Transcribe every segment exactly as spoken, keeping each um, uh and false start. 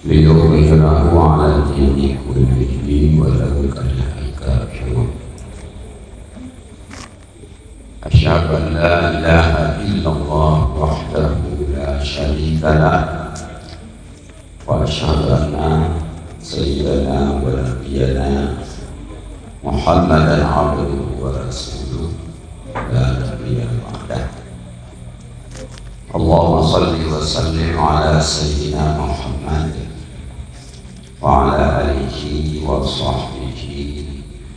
ليظهره على الدين كله ولو كره الكافرون. أشهد أن لا إله إلا الله وحده لا شريك له، وأشهد أن سيدنا ونبينا محمدا عبده ورسوله لا نبي بعده. اللهم صل وسلم على سيدنا محمد وعلى آله وصحبه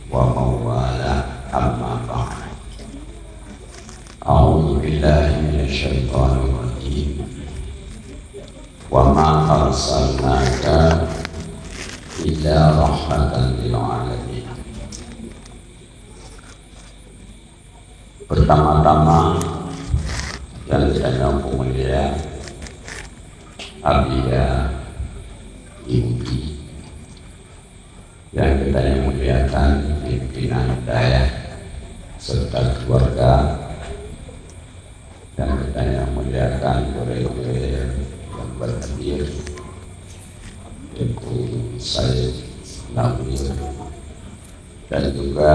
ومن والاه، أما بعد. أعوذ بالله من الشيطان الرجيم. وما أرسلناك إلا رحمة للعالمين. Pertama-tama, nyang geutanyoe peumulia, Abiya, Ibu Guru, nyang geutanyoe muliakan pimpinan dayah serta keluarga, nyang geutanyoe muliakan gurée-gurée nyang berhadir, Teungku Said Nawir, dan juga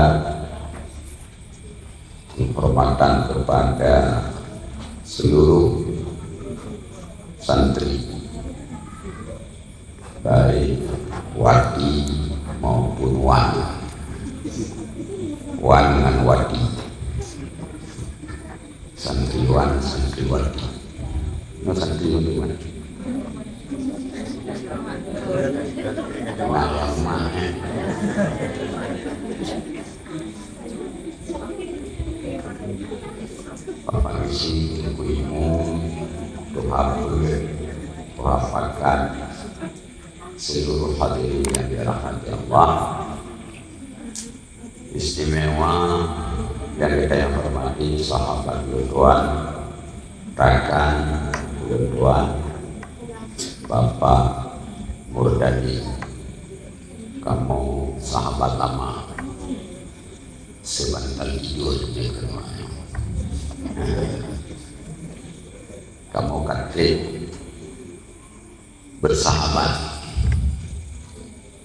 penghormatan kepada seluruh santri, baik wati maupun wan, wan ngon wati, santriwan, santriwati. Nah, santriwan di mana? Nah, yang mana? Bapak Gisi, Ibu Imum, Tuha Peuet, Tuha Pakat, seluruh hadirin yang dirahmati Allah. Istimewa yang kita yang hormati sahabat ulôn tuan, rakan ulôn tuan, Bapak Murdani, kamoe sahabat lama. Seubantal tidur di rumah. Kamoe ka trép bersahabat.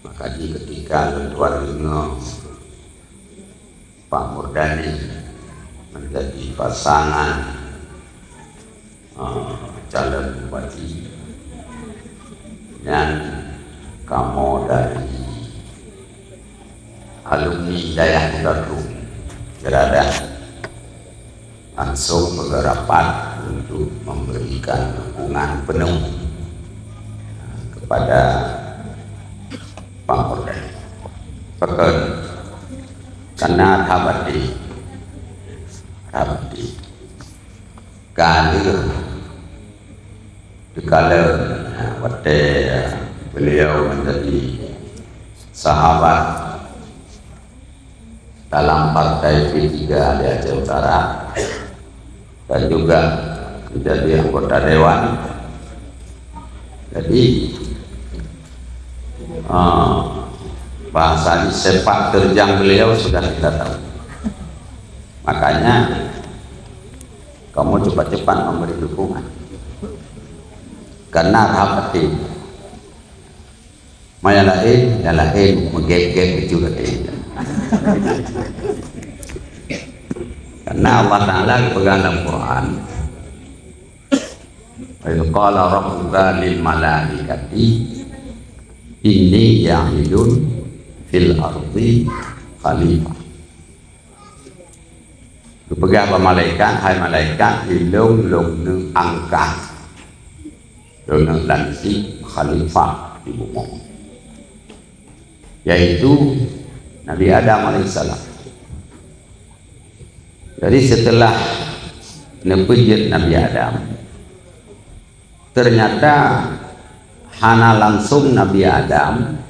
Maka di ketika lôn tuan deungoe Pak Murdani menjadi pasangan, eh, calon bupati, nyan kamoe dari alumni Dayah Muda Krueng Gerada langsung beurapat untuk memberikan dukungan penuh kepada Pak Murdani. Pakon? Karena that baté, that baté ka lheueh teukalon, watée beliau menjadi sahabat dalam partai P tiga di Aceh Utara dan juga menjadi anggota dewan. Jadi, eh, bahasa di sepak terjang beliau sudah kita tahu. Makanya, kamoe cepat-cepat memberi dukungan. Karena that baté. Maya laén, nyang laén meugét-gét bacut até. Karena Allah Taala geupeugah lam Quran, "Wa idz qala rabbuka lil malaikati inni ja'ilun fil ardi khalifah." Geupeugah bak malaikat, "Hai malaikat, ulôn, lôn neuangkat, lôn neulantik khalifah di bumoe, yaitu Nabi Adam alaihissalam." Jadi, setelah neupeujeuet Nabi Adam, ternyata hana langsung Nabi Adam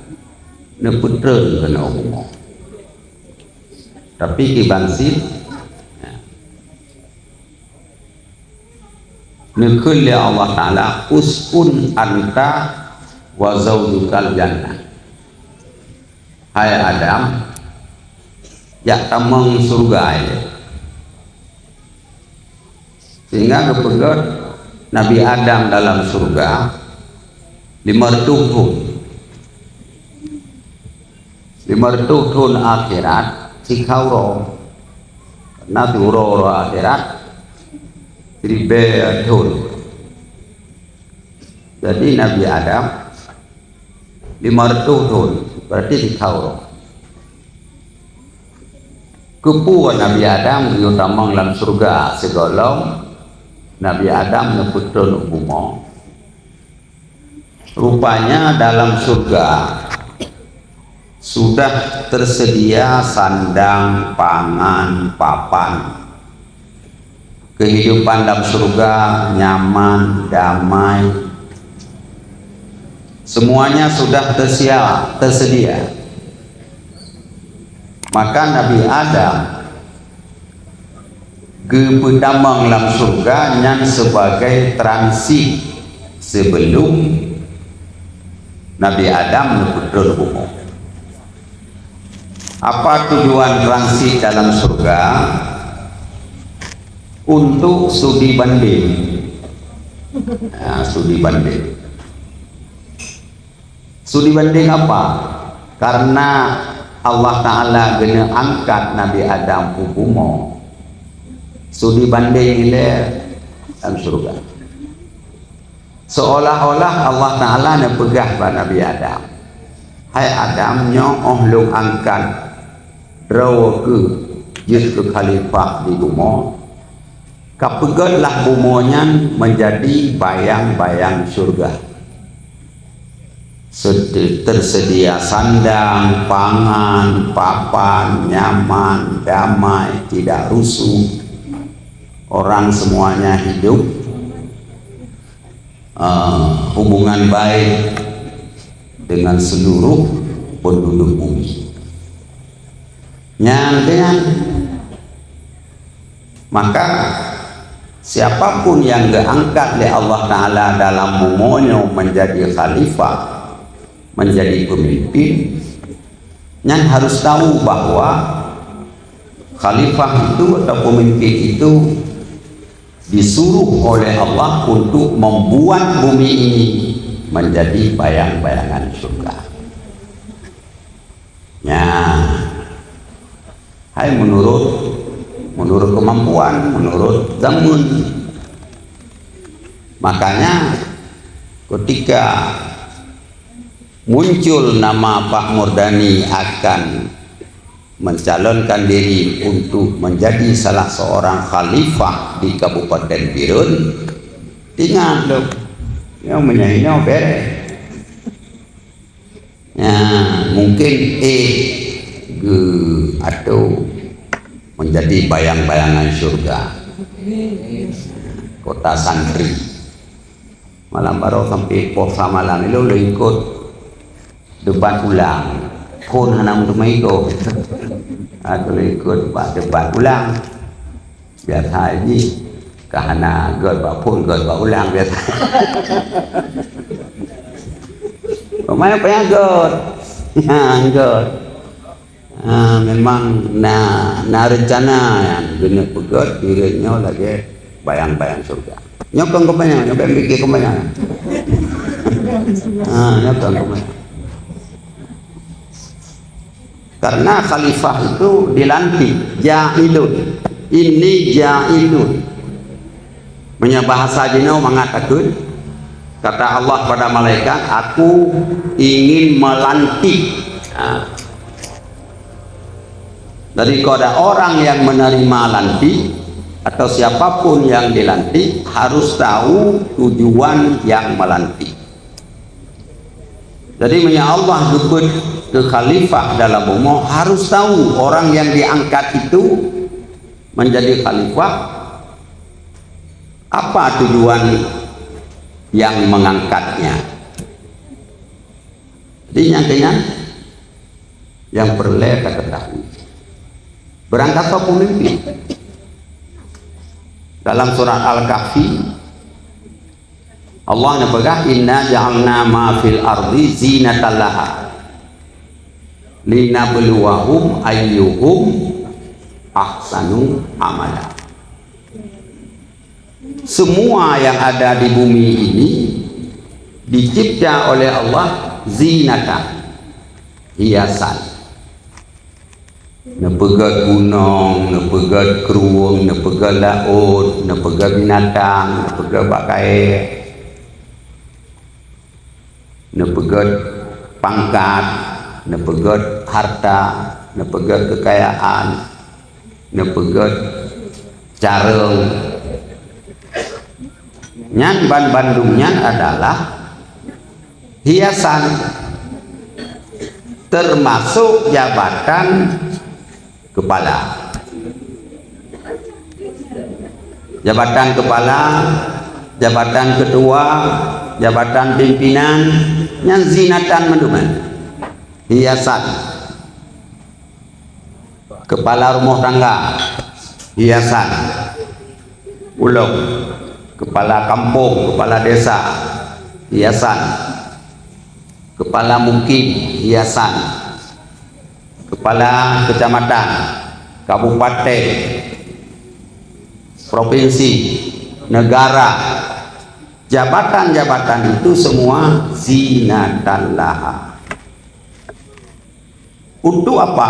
neupeutrön keunoe bumoe. Tapi kiban cit, neukheun lé Allah Taala, "Uskun anta wa zaujukal jannah." Hai Adam, jak tamong syeuruga ilée. Sehingga geupeugét Nabi Adam dalam syeuruga, Lima reutôh thon. Lima reutôh thon akhirat sikha uroe. Karena siuroe-uroe akhirat siribèe thon. Jadi Nabi Adam lima reutôh thon, berarti sikha uroe. Keupeue Nabi Adam geuyue tamong lam syeuruga sigohlom Nabi Adam neupeutrön u bumoe? Rupanya dalam syeuruga sudah tersedia sandang, pangan, papan. Kehidupan dalam syeuruga nyaman, damai. Semuanya sudah tersia-, tersedia. Maka Nabi Adam geupeutamong lam syeuruga nyan sebagai transit sebelum Nabi Adam neupeutrön u bumoe. Apa tujuan transit dalam syeuruga? Untuk studi banding. Ya, studi banding. Studi banding apa? Karena Allah Ta'ala geuneuk angkat Nabi Adam u bumoe. Studi banding ilèe lam syeuruga. Seolah-olah Allah Ta'ala neupeugah bak Nabi Adam, "Hai Adam, nyoe 'oh lôn angkat droe keuh jeuet keu khalifah di bumoe, kapeugötlah bumoe nyan meunjadi bayang-bayang syeuruga. Sede-, tersedia sandang, pangan, papan, nyaman, damai, tidak rusuh. Orang semuanya hidup, eh, hubungan baik dengan seluruh penduduk bumi." Nyan, nyan. Maka, siapapun yang geuangkat lé Allah Ta'ala dalam bumoe nyoe menjadi khalifah, menjadi pemimpin, nyan harus tahu bahwa khalifah itu atau pemimpin itu disuruh oleh Allah untuk membuat bumi ini menjadi bayang-bayangan syeuruga. Nyan. Hai menurut, menurut kemampuan, menurut zaman. Makanya, ketika muncul nama Pak Murdani akan mencalonkan diri untuk menjadi salah seorang khalifah di Kabupaten Bireuen, ingat lom, nyoe meunyoe nyoe bereh. Nah, mungkin éh geuatô menjadi bayang-bayangan syeuruga. Kota santri. Malam baroe sampai poh sa malam ilôn lôn ikot debat ulang. Phon hana meuteumé ikot. Aku lôn ikot debat, debat ulang. Biasa jih, ka hana göt bak phon, göt bak ulang biasa. Pemain payah göt. Ha, göt. Ha, memang na, na rencana nyan geuneuk peugöt Bireuen nyoe lagèe bayang-bayang syeuruga. Nyoe kon keumanyang, nyoe bèk mikir keumanyang. Ha, nyoe kon keumanyang. Karena khalifah itu dilantik, ja'ilun. Inni ja'ilun. Meunyoe bahasa jinoe mangat takheun, kata Allah pada malaikat, "Aku ingin melantik." Nah, jadi kalau ada orang yang menerima lantik atau siapapun yang dilantik harus tahu tujuan yang melantik. Jadi, meunyoe Allah geupeuet keu khalifah dalam bumoe, harus tahu orang yang diangkat itu menjadi khalifah, apa tujuan yang mengangkatnya. Jadi, nyang keu nyan, nyang peureulèe taketahui. Beurangkasoe peumimpin. Dalam surat Al-Kahfi, Allah neupeugah, "Inna ja'alna ma fil ardi zinatan laha, linabluwahum ayyuhum ahsanu amala." Semua yang ada di bumi ini, Dicipta oleh Allah zinatan, hiasan. Neupeugét gunong, neupeugét krueng, neupeugét laôt, neupeugét binatang, neupeugét bak kayée, neupeugét pangkat, neupeugét harta, neupeugét keukayaan, neupeugét carông. Nyan banmandum nyan adalah hiasan, teumasok jabatan keupala. Jabatan keupala, jabatan keutua, jabatan pimpinan, nyan zinatan mandum nyan. Hiasan. Keupala rumoh tangga, hiasan. Ulôn, keupala kampông, keupala desa, hiasan. Keupala mukim, hiasan. Keupala keucamatan, kabupaten, propinsi, neugara. Jabatan-jabatan itu semua zinatan laha. Untuk apa?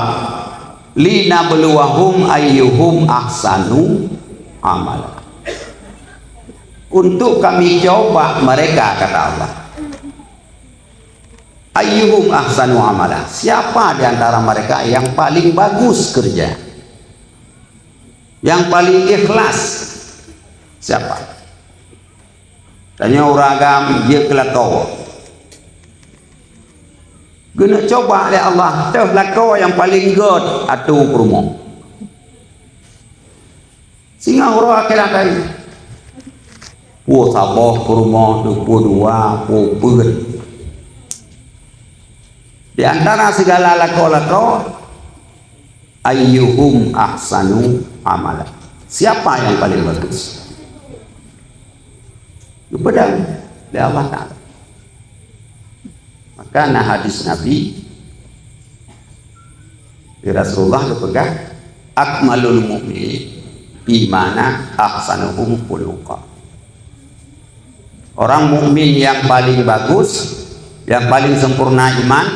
"Linabluwahum ayyuhum ahsanu amala." Untuk Kami coba mereka, kata Allah. "Ayyuhum ahsanu amala." Siapa di antara mereka yang paling bagus kerja? Yang paling ikhlas? Siapa? Tanyoe ureuëng agam jeuet keu lakoe. Geuneuk coba lé Allah, toh lakoe nyang paleng gét ateueh peurumoh. Singoh uroe akhirat tadi. Pue saboh peurumoh, pue dua, pue peuet. Di antara segala lakoe-lakoe, "Ayyuhum ahsanu amala." Siapa yang paling bagus? Geupeudong lé Allah Taala. Maka na hadis Nabi, di Rasulullah geupeugah, "Akmalul mu'minin bimana ahsanuhum khuluqa." Orang mukmin yang paling bagus, yang paling sempurna iman,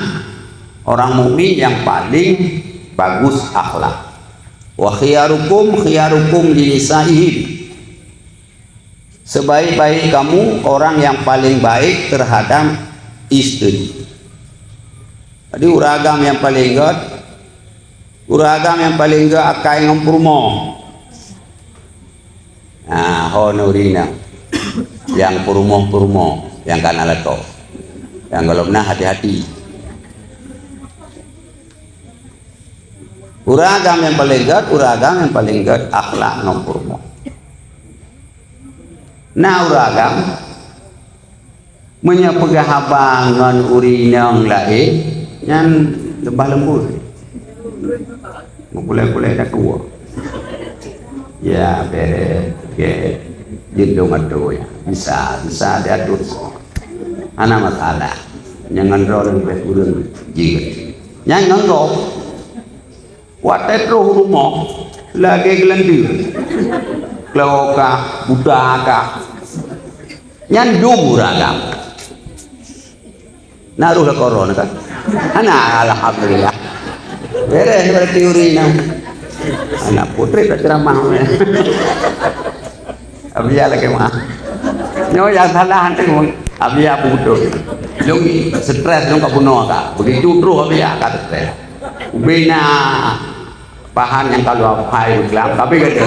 orang mukmin yang paling bagus akhlak. "Wa khiyarukum khiyarukum linisaihim." Sebaik-baik kamu orang yang paling baik terhadap isteri. Jadi ureuëng agam nyang paleng gét, ureuëng agam nyang paleng gét akai ngon peurumoh. Nah, ho nuri na. Nyang peurumoh-peurumoh nyang kana lakoe. Nyang gohlom na hati-hati. Ureuëng agam nyang paleng gét, ureuëng agam nyang paleng gét akhlak ngon peurumoh. Na ureuëng agam, meunyoe peugah haba ngon ureuëng inong laén, nyan leubah leumbut. Meukulai-kulai takue. Ya, bere, oke. Jindong atau ya. Bisa, bisa diatur. Hana masalah. Jangan droe leubeh kureueng jeuet. Nyan ngon gob. Watée troh u rumoh, lagée geulanteue. Kloe kah, buta kah. Nyan dum ureuëng agam. Na roh lakoe droeneuh kan? Hana, alhamdulillah. Beres berarti ureuëng inong. Anak putri tak ceramah. Abiya lagée mah. Nyoe nyang salah anteuk, abiya peubeutôi. Lôn stres lôn ka bunoe ka. Begitu troh abiya ka stres. Ubena pahan nyang ka lheueh hai Islam, tapi kata.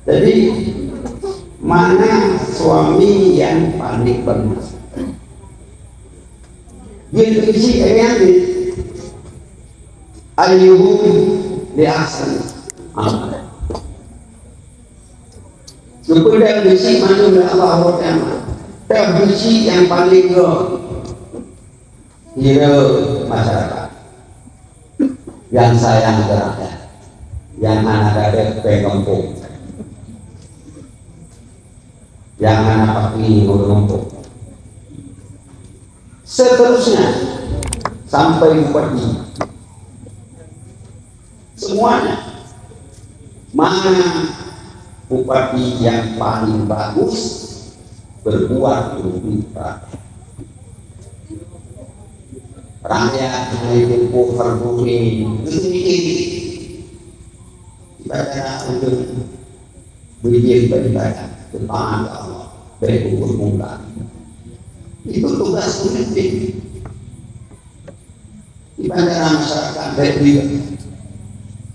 Jadi, mana suami yang paling bagus? Dia isi ayat ni. Ayyuhum li ahsan amal. Geupeudong bisi mandum lé Allah Taala. Tabisi nyang paleng gét. Hira masyarakat nyang sayang keu rakyat, nyang hana gadôh péng gampông, nyang hana pakri ureuëng gampông. Seterusnya sampai bupati. Semuanya. Mana bupati yang paling bagus berbuat untuk rakyat? Rakyat hana jiteupeue fardu ain, geuseuki ibadah ureueng beujeuet beribadah, taat keu Allah, baik ureueng muda. Itu tugas pemimpin. Di antara masyarakat baik dia,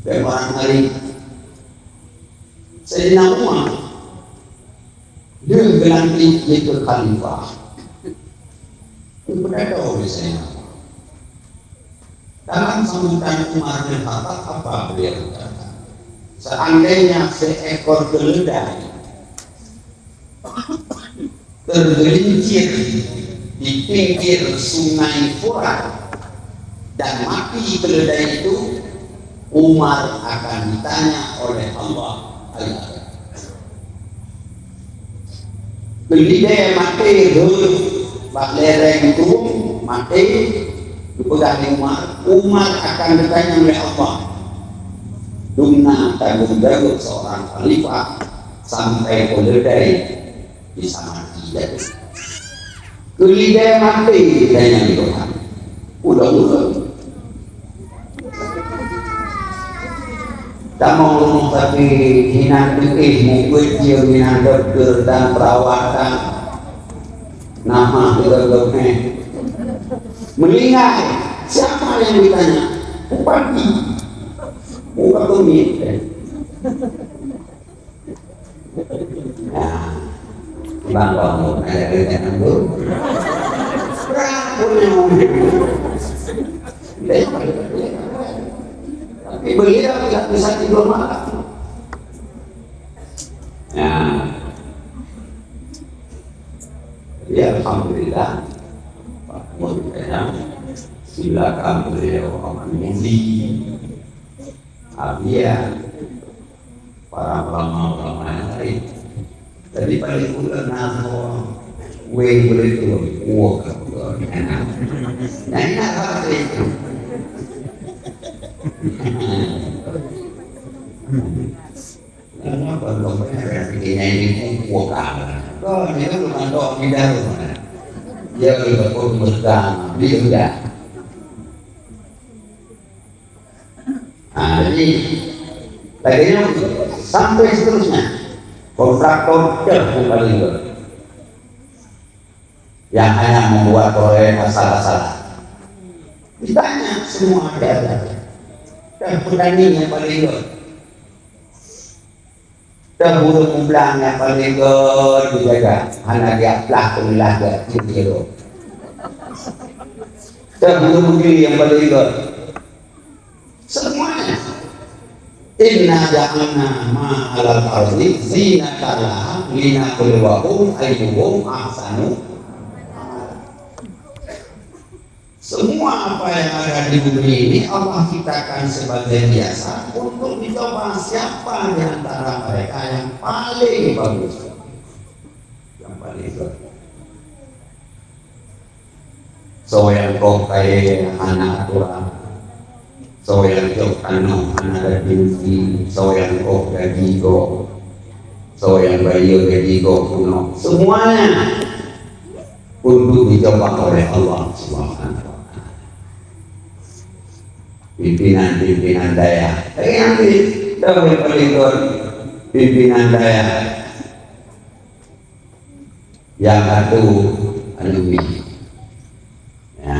baik orang lain. Saidina Umar, dia geulantik jadi khalifah. Itu betul misalnya. Dalam sambutan Umar bin Khattab, apa beliau katakan? Seandainya seekor keledai tergelincir di pinggir Sungai Furat dan mati keledai itu, Umar akan ditanya oleh Allah Al-Azim. Keulidé maté rhot bak lereng krueng, maté, geupeugah lé Umar, Umar akan geutanyong lé Allah. Dum na tanggong jaweueb seurang khalifah sampai keuleudai bisa maté jadi. Keulidé maté geutanyong lé Tuhan. Ulôn-ulôn. Tamong rumoh sakét, hinan teuéh, mubuet jeuem hinan dokto dan perawatan. Nama teuh dokto nyan. Meninggal. Siapa yang ditanya? Bupati. Bukan pemimpin. Nah, Bang Bang, ada kerja nanggur. Berapa nyawa? Tapi beliau tidak bisa tidur malam. Nah, ya, alhamdulillah. Pak Gubernur, silakan beliau akomodir. Abian, para ulama-ulama yang lain. Jadi paling kurang nangko weng boleh tu, wah, nah, ini apa itu? Kenapa kau berpikirnya ini kuat? Kau ni kan belum ada di dalam mana? Dia udah pun berkah, dia udah. Nah, jadi lagèe nyoe sampai seterusnya. Kontraktor cah yang paling gèt. Yang hanya membuat proyek asal-asalan. Ditanya semua ada. Cah petani yang paling gèt. Teuh ureueng mublang nyang paléng gèt jijaga, hana jiaplah peuneulah gèt, tiep jeuet. Teuh ureueng mublang nyang paléng gèt. Semuanya. Inna ja'alna ma 'alal ardi zinatan laha linabluwahum ayyuhum ahsanu. Semua apa yang ada di bumi ini Allah ciptakan sebagai hiasan untuk dicoba siapa di antara mereka yang paling bagus. Yang paling bagus. Soe nyang koh kayèe hana aturan. Soe nyang cok tanoh hana ada fungsi. Soe nyang koh gaji gob. Soe nyang bayeue gaji gob keunoe. Semuanya untuk dicoba oleh Allah Subhanahu wa Ta'ala. Pimpinan-pimpinan dayah. Lagèe nyan cit, tahu yang paling kon pimpinan dayah. Yang satu anu mi. Ya.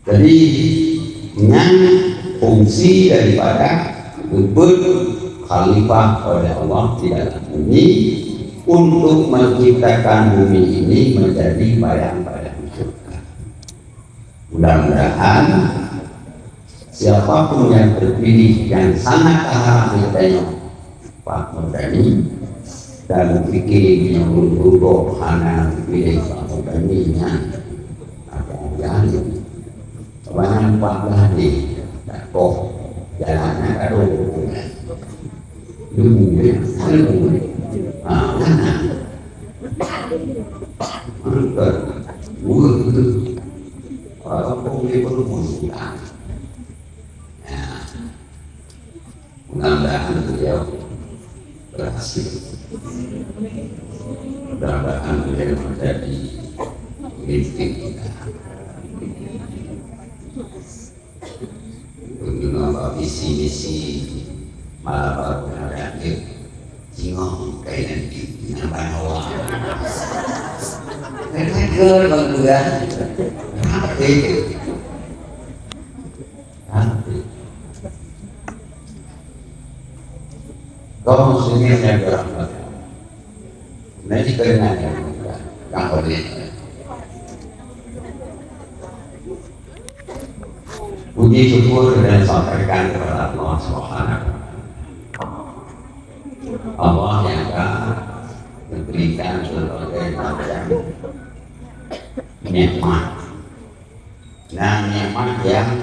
Jadi, nyan fungsi daripada geupeubuet khalifah oleh Allah di dalam bumi untuk menciptakan bumi ini menjadi bayang-bayang syurga. Mudah-mudahan siapapun yang terpilih yang sangat taharap di tanyoe, Pak Murdani, dan pikir yang berubah hana pilih Pak Murdani nyan. Apa jadi? Sebanyak empat belas hari, tak koh, jalannya tak ada hubungan. Ilmu, ya, ilmu. Ah, mana? Mantap. Ureuëng tu, orang kampung dia pun ureuëng utang. Ya. Mudah-mudahan beliau berhasil. Mudah-mudahan beliau menjadi pemimpin kita. Untuk menambah visi misi malam baru yang hadir. Singoh kainan nyang ban hawa. Keu bang muda. Tapi, tapi. Kaum muslimin yang dirahmati. Nanti kena yang muda. Yang boleh. Puji syukur dan sampaikan kepada Allah Subhanahu wa Taala. Allah yang akan memberikan berbagai macam nikmat. Nah, nikmat yang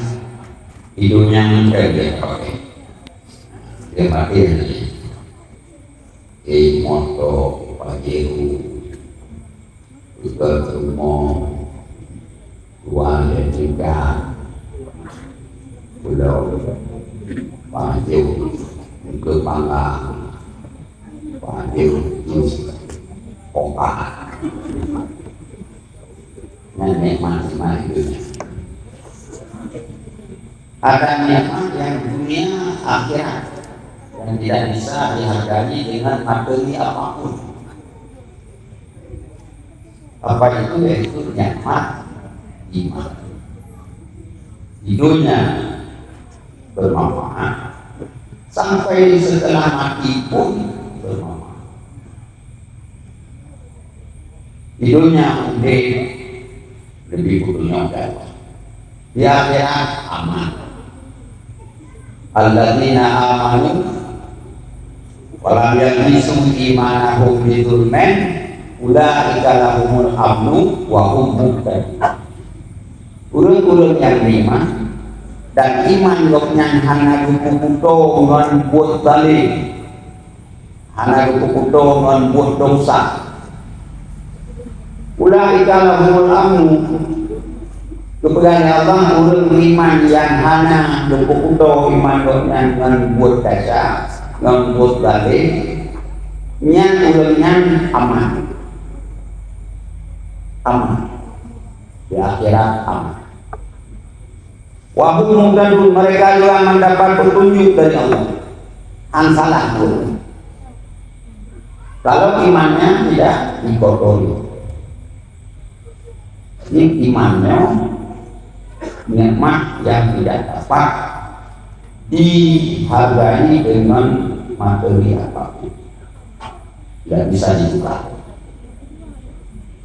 di dunia mungkin dia pakai. Dia pakai ini. Eh, moto, pajero, Bukan semua. Tuan dan tinggal. Pulau. Panjang. Muka panggang. Panjang. Jus. Kompak. Nyan nikmat-nikmat dunia. Ada nikmat yang dunia akhirat yang tidak bisa dihargai dengan materi apapun. Apa itu? Yaitu nikmat iman. Hidupnya bermanfaat, sampai setelah mati pun bermanfaat. Di dunia udeb lebih berguna dakwah. Di akhirat aman. Alladzina amanu wa lam yalbisu imanahum bidzulmin ulaika lahumul amnu wa hum muhtadun. Ureuëng-ureuëng nyang beriman dan iman gobnyan hana geupeukuto ngon buet zalim, hana geupeukuto ngon buet dosa. Ulaika lahumul amnu. Geupeugah lé Allah, ureuëng beriman nyang hana geupeukuto iman gobnyan ngon buet desya, ngon buet zalim, nyan ureuëng nyan aman. Aman. Di akhirat aman. Wa hum muhtadun, mereka juga mendapat petunjuk dari Allah. Hana salah pun. Kalau imannya tidak dikotori. Ini imannya nikmat yang tidak dapat dihargai dengan materi apapun. Tidak bisa ditukar.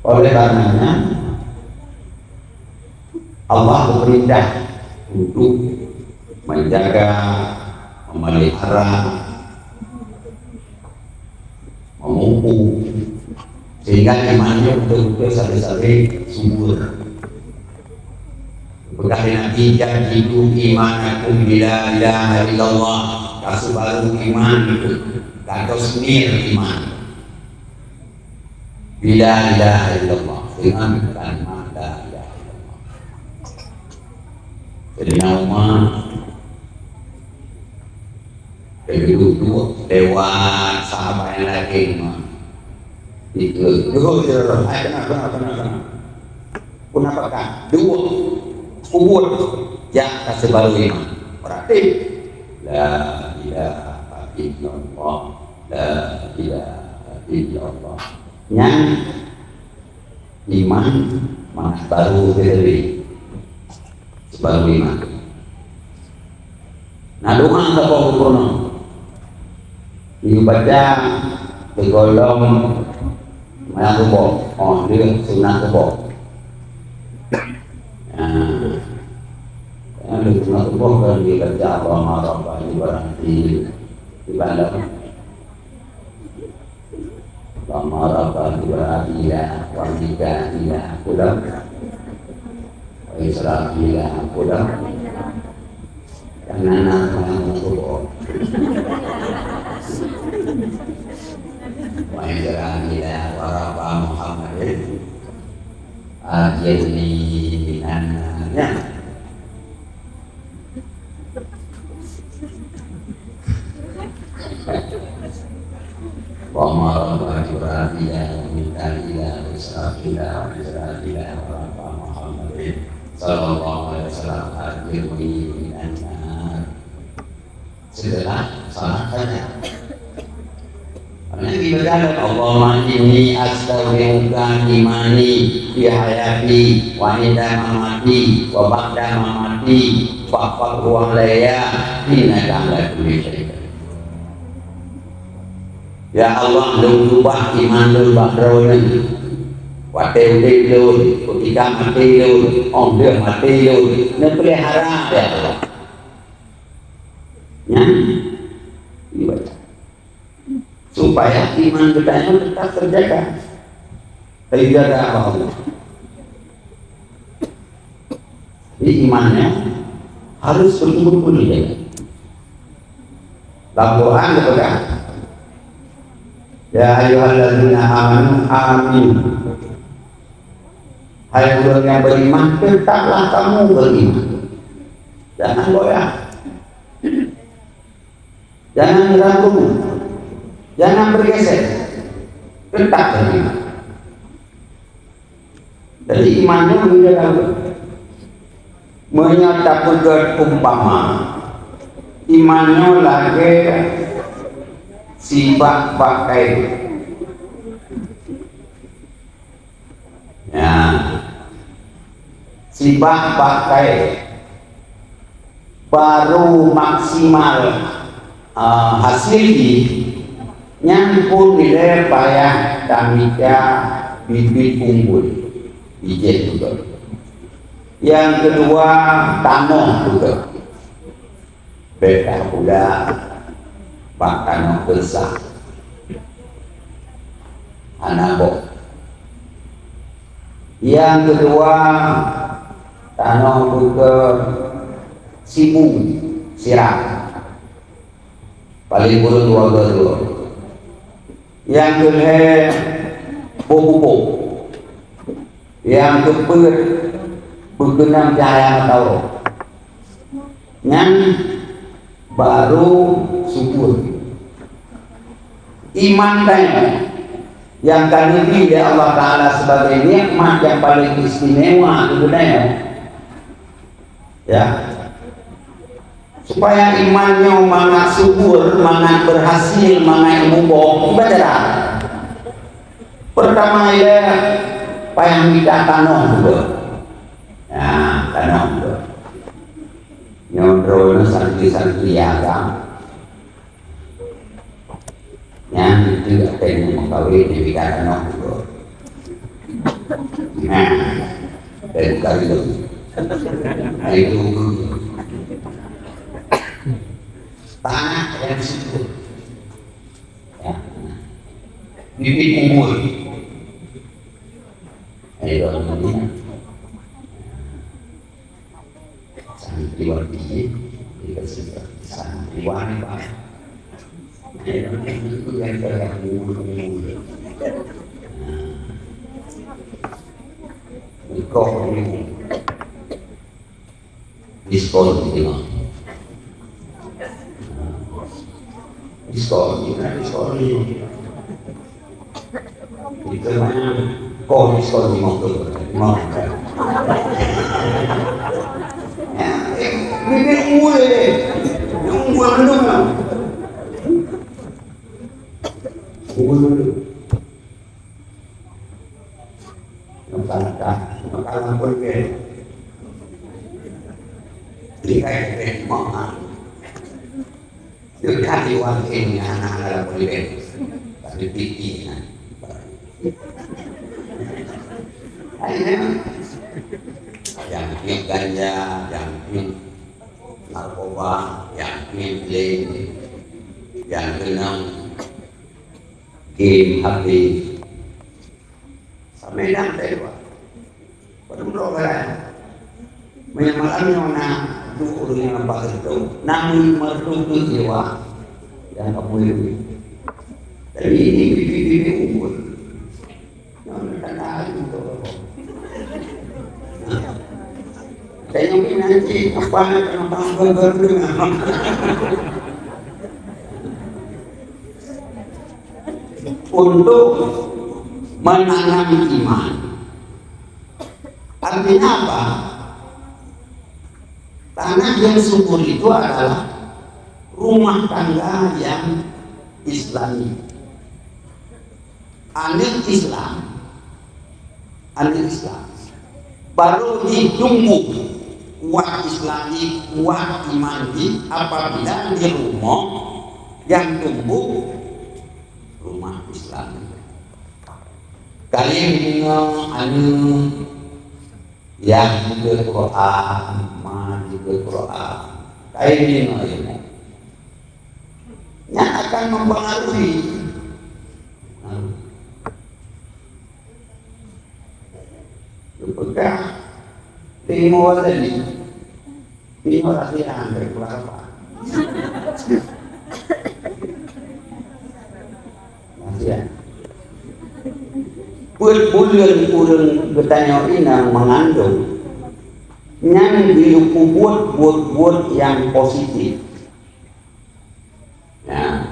Oleh karenanya, Allah berperintah untuk menjaga, memelihara, memupuk, sehingga imannya betul-betul sabe-sabe subur. Peugah Nabi, "Jaddidu imanakum bila ilaha illallah." Kaseubaru iman itu, gatos mir iman. Bila ilaha illallah, dengan kalimat la ilaha illallah. Saidina Umar, dari duduk lewat sahabat yang lain, Umar. Itu, duduk je, hai, kena, kena, kena, kena. Kenapa kan? Dua, kuat, ya, kaseubaru iman. Berarti, la ilaha illallah, la ilaha illallah. Nyan iman mangat baru teuteuri. Baru iman. Nah, doa saboh geupeureunoe. Dibaca sigohlom manyang suboh. Oh, dia sunat suboh. Nah, yang sunat suboh kan dibaca Allahumma rabba Jibril. Dibaca Allahumma rabba Jibrila wa Mikaila, pulang. Wa Israfila, pulang. Karena nama yang berhubung. Wa Israfila wa rabba Muhammadin. Al Ini minan nar. Wa ma rabbuka bighafilan amma ta'malun. Sallallahu alaihi wasallam. Ajirni minan nar. Setelah salat saja. Nabi berkata, "Allahumma inni astaudi'uka imani fi hayati wa inda mamati wa ba'da mamati fahfazhu alayya innaka ala kulli syai'in qadir." Ya Allah, lôn ubah iman lôn bak Droeneuh. Watée udeb lôn, keutika maté lôn, óh lheueh maté lôn, neupeulihara, ya Allah. Nyan dibaca. Supaya iman geutanyoe tetap terjaga. Terjaga oleh Allah. Jadi imannya harus betul-betul dijaga. Dalam Quran dipeugah, "Ya ayyuhallazina amanu aminu." Hai ureuëng nyang beriman, tetaplah kamu beriman. Jangan goyah. Jangan ragu. Jangan bergeser. Tetap beriman. Jadi iman nyoe menjaga. Meunyoe tapeugét umpama, iman nyoe lagée sibak bak kayée. Ya. Sibak bak kayée baru maksimal, eh, hasil jih, nyan pun ilée payah tamita bibit unggul, bijéh beutôi. Nyang keudua, tanoh beutôi. Beda pula bak tanoh geunsang. Hana boh. Nyang keudua, tanoh beutôi sibu, sirah. Paléng kureueng dua goe dua. Nyang keulhée, boh pupuk. Nyang keupeuet, beukeunong cahya mata uroe. Nyan baru syukur. Iman tanyoe nyang ka neubri lé Allah Taala sibagai nikmat nyang paleng istimewa keu geutanyoe. Ya. Supaya iman nyoe mangat subur, mangat berhasil, mangat muboh, ibadah. Pertama, ya, payah mita tanoh dulu. Ya, tanoh dulu. Nyoe droeneuh santri-santri agam. Nyan itu akan mengkawin di bidang anak juga. Nah, dan kawin. Nah, itu tanah yang subur. Ya. Bibit unggul. Ayo, ini. Santriwati, ya. Santriwati, Pak. Nah. Engkau ini diskon, gitu. Diskon, gimana diskon ini? Itu namanya koh diskon di motor. Mau. Ya, eh, bibit unggul ini. Unggul belum, kan? Unggul belum. Maka, maka, maka ampun ke. Lihat ke mama. Dekat di warga ini anak dalam boleh. Tapi pipi nah. Akhirnya, yang piep ganja, yang piep narkoba, yang piep lem, yang keenam game H P. Sampai dah tak dua. Pada mulut orang. Meunyoe malam nyoe na duek ureueng nyang lampak seudeutông, na meurumpok jiwa nyang ka puléh. Tapi ini bibit-bibit unggul. Nyoe na tanda hari untuk rokok. Saya mungkin nanti apa, apa, apa, apa, apa. Untuk menanam iman. Artinya apa? Tanah yang subur itu adalah rumah tangga yang Islami. Aneuk Islam, aneuk Islam baru jitumbuh kuat Islam jih, kuat iman jih apabila di rumoh nyang tumbuh rumah Islam. Kayém deungoe aneuk, yah jipeugah Quran, ma jipeugah Quran. Kayém deungoe ilmu. Nyan akan mempengaruhi. Geupeugah lé Imam Ghazali, "Nyoe latihan dari keluarga." Latihan. Peuet buleuen ureueng geutanyoe inong meungandong, nyan geupeubuet buet-buet nyang positif. Ya,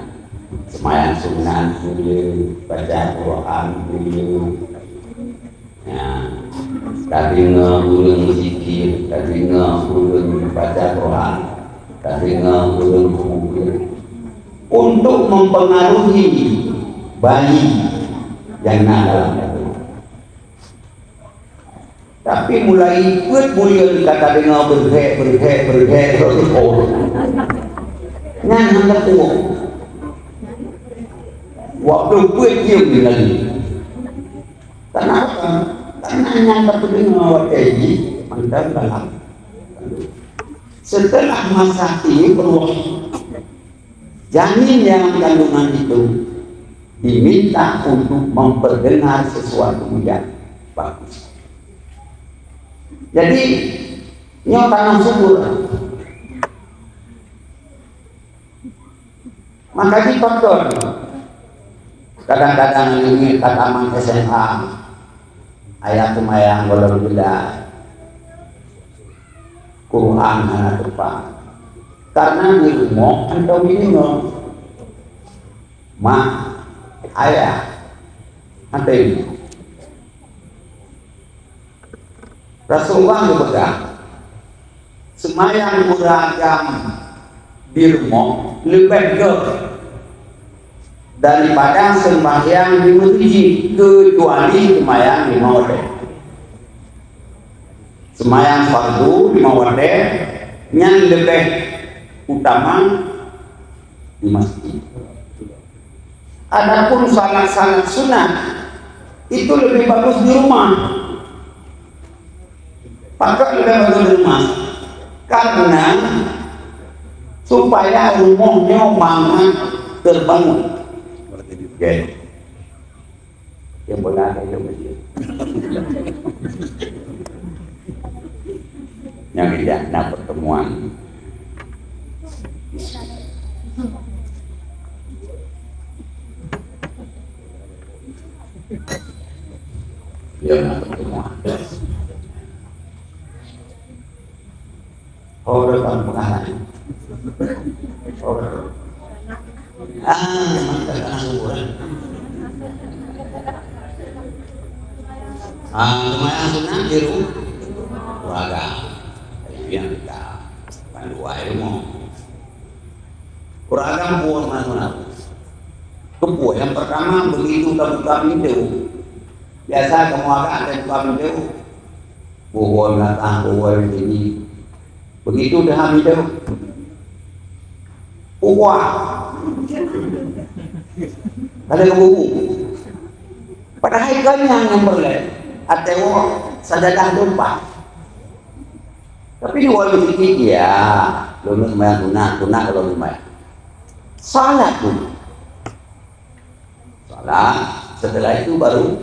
seumayang sunat dulu, baca Quran dulu. Ya, tadeungoe ureueng zikir, tadeungoe ureueng baca Quran, tadeungoe ureueng beupukon. Untuk mempengaruhi bayi yang na dalam kandungan. Tapi mulai peuet buleuen ka tadeungoe beurhek, beurhek, beurhek, beurhek. Nyan hana teupeue. Waktu peuet jeuem lagi. Kenapa? Karena nyan ka teudeungoe watèe jih mantong dalam. Setelah masa ini, roh janin dalam kandungan itu diminta untuk memperdengar sesuatu yang bagus. Jadi, nyoe tanah subur. Maka jipakon. Kadang-kadang ini ka tamat S M A, ayah seumayang golom geulah. Quran hana teupah. Karena di rumoh hantom deungoe. Mak, ayah, hantom deungoe. Rasulullah geupeugah, seumayang ureueng agam di rumoh leubeh gét daripada seumbahyang di meuseujid, keucuali seumayang limong watèe. Seumayang fardu limong watèe nyan leubeh utama di masjid. Adapun salat-salat sunat, itu lebih bagus di rumah. Pakon leubeh bagus di rumah? Karena supaya rumoh nyoe mangat terbangun. Oke. Yang benar itu mesti. Nyang ijak na pertemuan. Ya, na pertemuan. Oh, udah tahun pengahalan. Oh, udah. Ah, mantap, anak kuburan. Ah, seumayang sunat di ru-, keluarga. Itu yang kita pandu ilmu. Keluarga buat mana? Kebuah yang pertama, begitu kita buka pintu. Biasa kamu agak ada buka pintu. Buah belakang, buah di sini. Begitu dah hidup. Wah. Ada keburu. Padahai kanyang nyang peureulèe. Até woe sajadah tumpah. Tapi di warung sikit, ya, lôn seumayang sunat, sunat kalau seumayang. Salat tu. Salat, setelah itu baru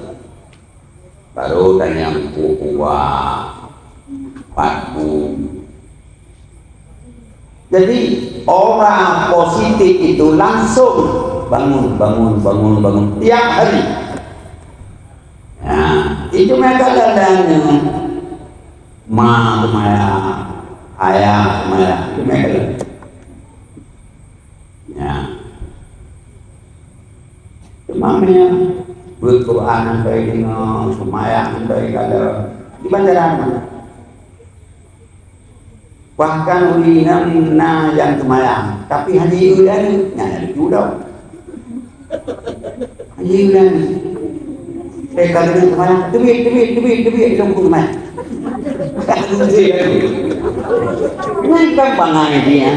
Baru tanyong kuah, pat bu. Jadi, orang positif itu langsung bangun, bangun, bangun, bangun tiap hari. Nah, itu mereka kadang-kadang Ma seumayang, ayah seumayang, itu mereka. Ya. Cuma meunyoe beuet Quran sampai deungoe, seumayang sampai kada, di bantaran mana? Bahkan ureueng inong na nyang seumayang, tapi hana jieu lé, nyan hana lucu tau. Hana jieu lé. Eh, ka deungoe seumayang, teubiet, teubiet, teubiet, teubiet, lôn keu seumayang. Nyan kan bangai dia.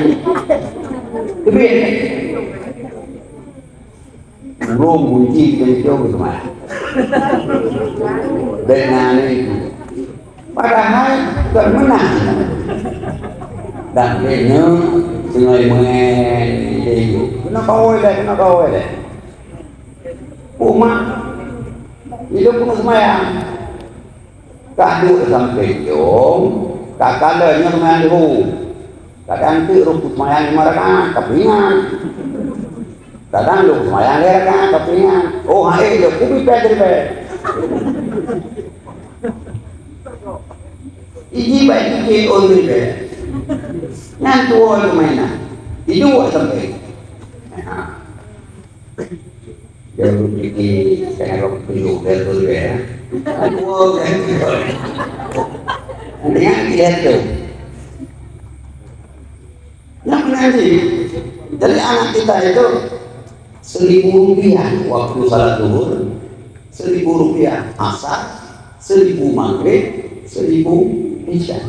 Teubiet. Ureueng kunci pintoe geuseumayang. Bèk na aneuk itu. Padahai kon meunang. Dan bèk nyoe singoh meungen lé yue. Keunoe kawôi lé, keunoe kawôi lé. Umat hidup keuneuk seumayang. Ka duek sampoe jong, ka kalon nyoe seumayang duhô. Kadang teuk rôh seumayang lima rakaat, ka peuingat. Kadang lôn seumayang lhèe rakaat, ka peuingat. Oh, hai, lôn kubi pèt ribèe. Iji bai tiket on ribèe. Nyan tuwoe keumaingan. Iduek sampoe. Nah. Dia berpikir, saya akan tunjuk dia tu dia. Dua orang. Nanti kan dia tu. Yang nanti, jadi anak kita itu seribu rupiah waktu salat zuhur, seribu rupiah asar, seribu maghrib, seribu isya.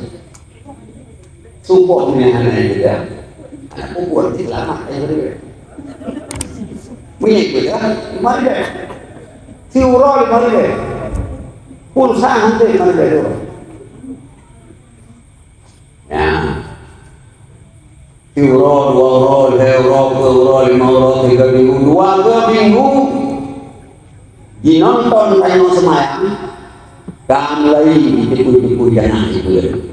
Suboh ni hana juga. Anak perempuan di selamat, eh, beri. Minyak juga, lima ribèe. Si uroe lima ribèe. Pulsa hampir lima ribèe dua. Ya. Si uroe, dua uroe, lhèe uroe, empat uroe, lima uroe, tiga minggu, dua minggu. Jinonton tanyoe seumayang, ka mulai jipui-jipui jana jipui.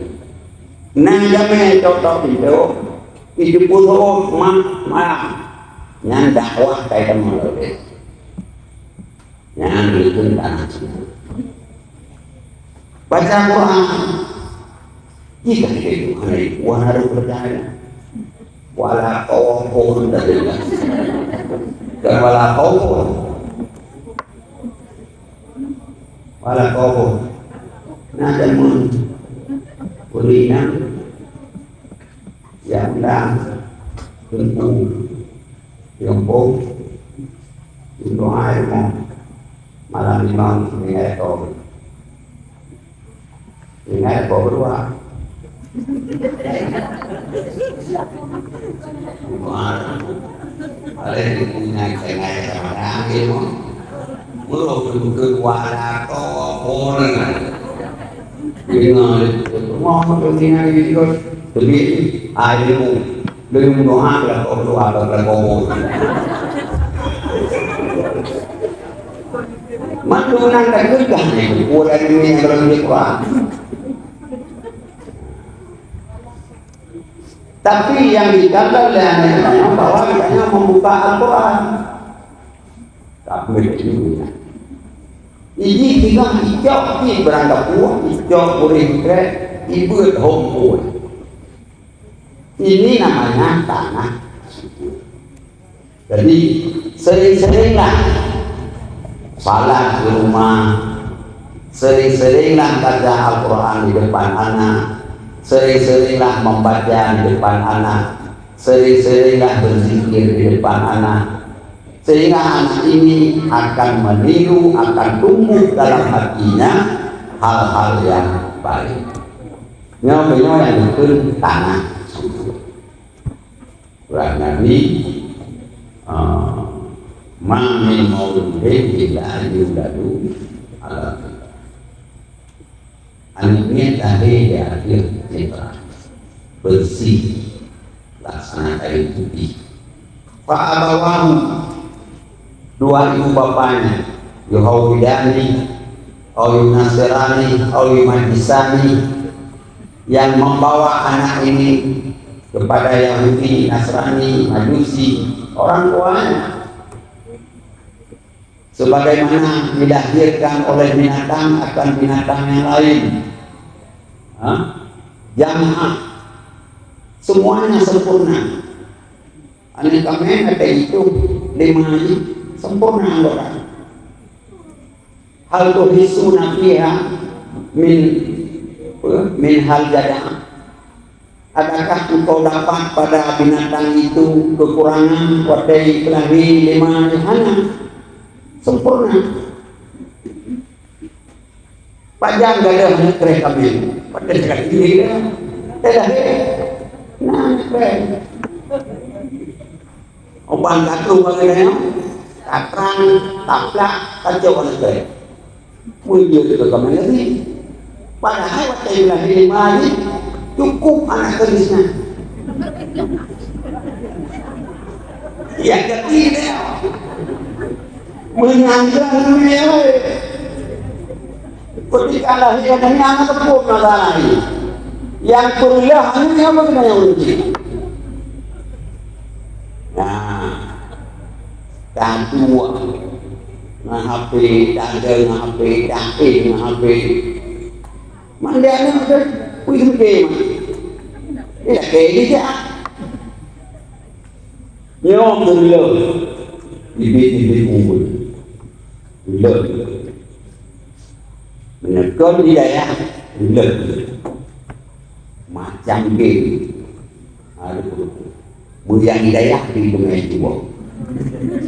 Na jamé tok-tok pintoe, jipui seuôt mak mayang. Nyan dakwah kai teuma lagèe. Nyan itu tanah. Baca Quran. Jika itu, hai, wahai percaya. Wala khaufun, dan wala khaufun. Wala khaufun. Nah, dan mun, kuninang, yang dah, lempu, lempu, lempu air, malam imam, mengalir kau. Ingat apa berdua? Wah, ada yang punya cengai sama dah, ilmu. Mulut bukan wala kau pun. Ingat, rumah tu tinggal di situ. Tapi, ah, ilmu. Lôn meudoa keu lakoe, meudoa keu lakoe. Mandum nyan ka geugah nyan, peue lagèe nyan dalam Quran. Tapi nyang digambar lé aneuk nyan bahwa geutanyoe membuka Al-Quran. Tapi ini, ini tinggal icok di beranda buah, icok boleh dikrek, ibeuet hom buah. Ini namanya tanah subur. Jadi, sering-seringlah salat di rumah, sering-seringlah baca Al-Quran di depan anak, sering-seringlah membaca di depan anak, sering-seringlah berzikir di depan anak, sehingga anak ini akan meniru, akan tumbuh dalam hatinya hal-hal yang baik. Nyoe, nyoe nyang dikheun tanah subur. Ulah Nabi, ah, "Ma min mauludin illa yuladu ala fitra." Aneuk miet lahé di ateueh fitrah, bersih, laksana kain putih. Fa abawahu, dua ibu bapanya, yuhawwidani, au yunasirani, au yumajjisani, yang membawa anak ini kepada Yahudi, Nasrani, Majusi, orang tuanya. Sebagaimana dilahirkan oleh binatang akan binatang yang lain. Ha? Jamaah. Semuanya sempurna. Aneuk kaméng ada itu lima jih sempurna anggota. Hal tuhissuna fiha min, min hal jada'. Adakah engkau dapat pada binatang itu kekurangan watèe beulahé lima jih? Hana. Sempurna. Pajan gadôh aneuk kreh kaméng? Pajan gadôh aneuk kreh. Teulah, eh. Nah, aneuk kreh. Ubang gatu bagaimana? Tatrang, taplak, tacok aneuk kreh. Meunyoe itu kaméng lagi. Padahai watèe beulahé lima jih, cukup aneuk kreh nyan. Ya, jadi dia. Meunyan keuh aneuk nyoe, ketika lahé aneuk nyoe, hana teupeu masalah nyoe. Nyang peureuloh aneuk nyoe, apa keunan nyang ureueng chik? Nah, tantu ngon H P, tageng ngon H P, taéh ngon H P. Mandé aneuk teuh, wih, seuke mah. Ilakèe dijak. Nyoe keuh lôn, bibit-bibit unggul. Lôn. Meunyoe kon di dayah, lôn. Macam game. Aduh, meunyoe di dayah, di Sungai Tuboh.